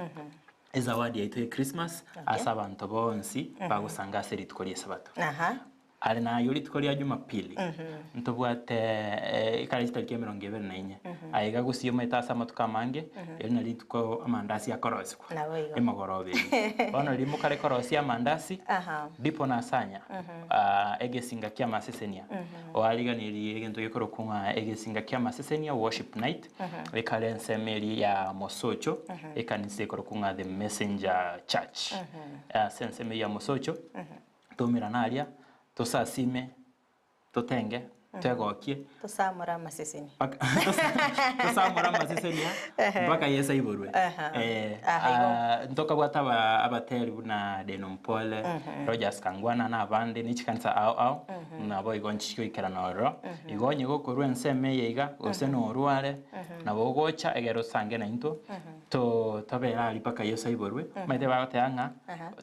ezawadi yaito ya Christmas ase abanto bonsi bagosanga ase rituko ri'esabato. Are nayio rituko ria Jumapili, ntobwate ekare chitariki emerongo ebere na inye. Aye iga gusii omanyete ase amatuko amange, eri nario rituko amandasi akorosigwa, Naboigo. emogoroba eyio. Bono riria mokare korosia amandasi, Dipo na Sanya, egesinga kia amasesenia, oariganirie egento gekorokwa ng'a egesinga kia amasesenia worship night, ekare ensemo eria ya Mosocho, ekanisa ekorokwa ng'a The Messenger Church. Ase ensemo eyio ya Mosocho, Toumerane aria, tosasime, Totenge, twegokie. Tosamore amaseseni. Tosamore amasesenia mpaka Yeso aiborwe. Aha. Eh, Aha, igo. ah, ntokabwate aba abateri buna Deno Mpole, Rogers Kangwana na abande ne chikanisa ao ao, nabo igo nchigoikerana ororo. Igo onye gokorwa ensemo eye iga, gose norware, nabo ogocha egere osange naintwe, to tobere aria mpaka Yeso aiborwe. Omanyete bagoteba ng'a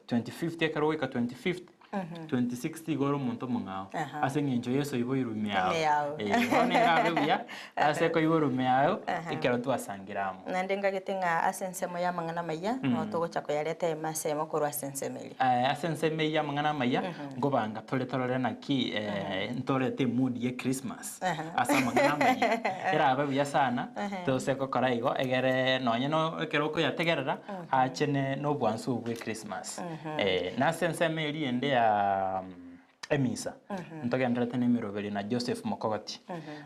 25th ekero ogoika 25th, 26 igo ore omonto omong'ao Aha. ase eng'encho Yeso oiboirwe ime yao. Ime yao. Eh, bono erabe buya ase koiborwa ime yao Aha. ekero twasangire amo. Naende ngagete ng'a ase ensemo y'amang'ana amaya, Mm. nabo togocha koyareta ime ase emo korwa ase ensemo eria. Eh, ase ensemo eyio y'amang'ana amaya, nkobanga tore torore naki eh, ntorete emood ye Christmas Aha. ase amang'ana amaya. Erabe buya sana, Aha. tose gokora igo egere nonye no ekero okoyategerera, ache ne nobwansu obwo bwe Christmas. Eh, nase ensemo eria ende ya emisa, ntogendererete na emeroberio na Joseph Mokogoti.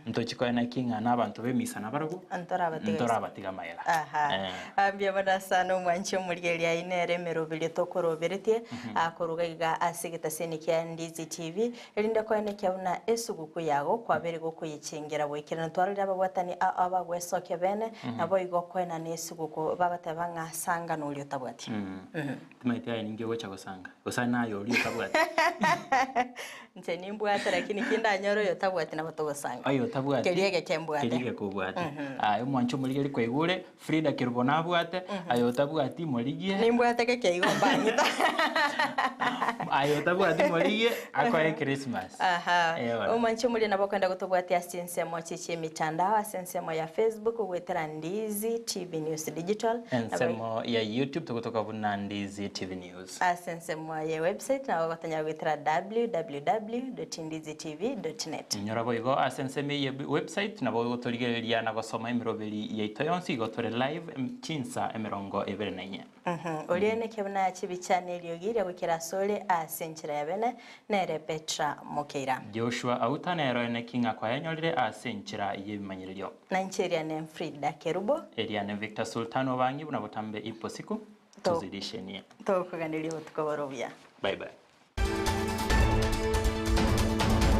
Ntochi koeneki ng'a na abanto b'emisa nabarabwo, Ntorabatiga ntorabatiga mayega. Aha. Eh. Ambia bono sana omwanchi omorigereria aye nere emeroberio tokoroberetie, akoruga iga ase egetaseni kia Ndizi TV, erinde koenekia buna esuguku yago kwabeire gokoyechengera goikeranu. Twarorire ababwatani ao abagwesokia bene, naboigo koenana esuguku bagoteba ng'a sanga noria otabwati. Timaeti aye ninki ogocha gosanga, gose aye naye oria otabwati. Inche nimbwate lakini kindanyore oyo otabwati nabo togosanga. Oyo otabwati, Keria egeke mbwate. keria egeke obwate. Aye omwanche omorigereria kwaigure, Frida Kerubo nabwate, aye otabwati morigie. Nimbwate geke igo mbang'ita. Aye otabwati morigie, akoe Christmas. Aha. Eh, bono. Omwanche omoria nabo okoenda gotobwatia ase chinsemo chie chiemitandao ase ensemo ya Facebook goetera Ndizi TV News Digital. Nabo Ensemo ya YouTube togotoka buna Ndizi TV News. Ase ensemo ye website nabo ogotonyora goetera www.ndizitv.net. Inyora boigo ase ensemo eye website nabo ogotorigereria na gosoma emeroberi yaito yonsi igo tore live chinsa emerongo ebere na inye. Oria neke buna chibicha na eriogi ria goikera asore ase enchera ya bene, nere Petra Mokeira. Joshua Auta nero eneki ng'a kwayanyorire ase enchera y'ebimanyererio. Na inche eria ne Frida Kerubo. Eria ne Victor Sultan Obangi buna botambe ipo siku tozidishenie. Tokoganeria obotuko bore obuya. Bye bye.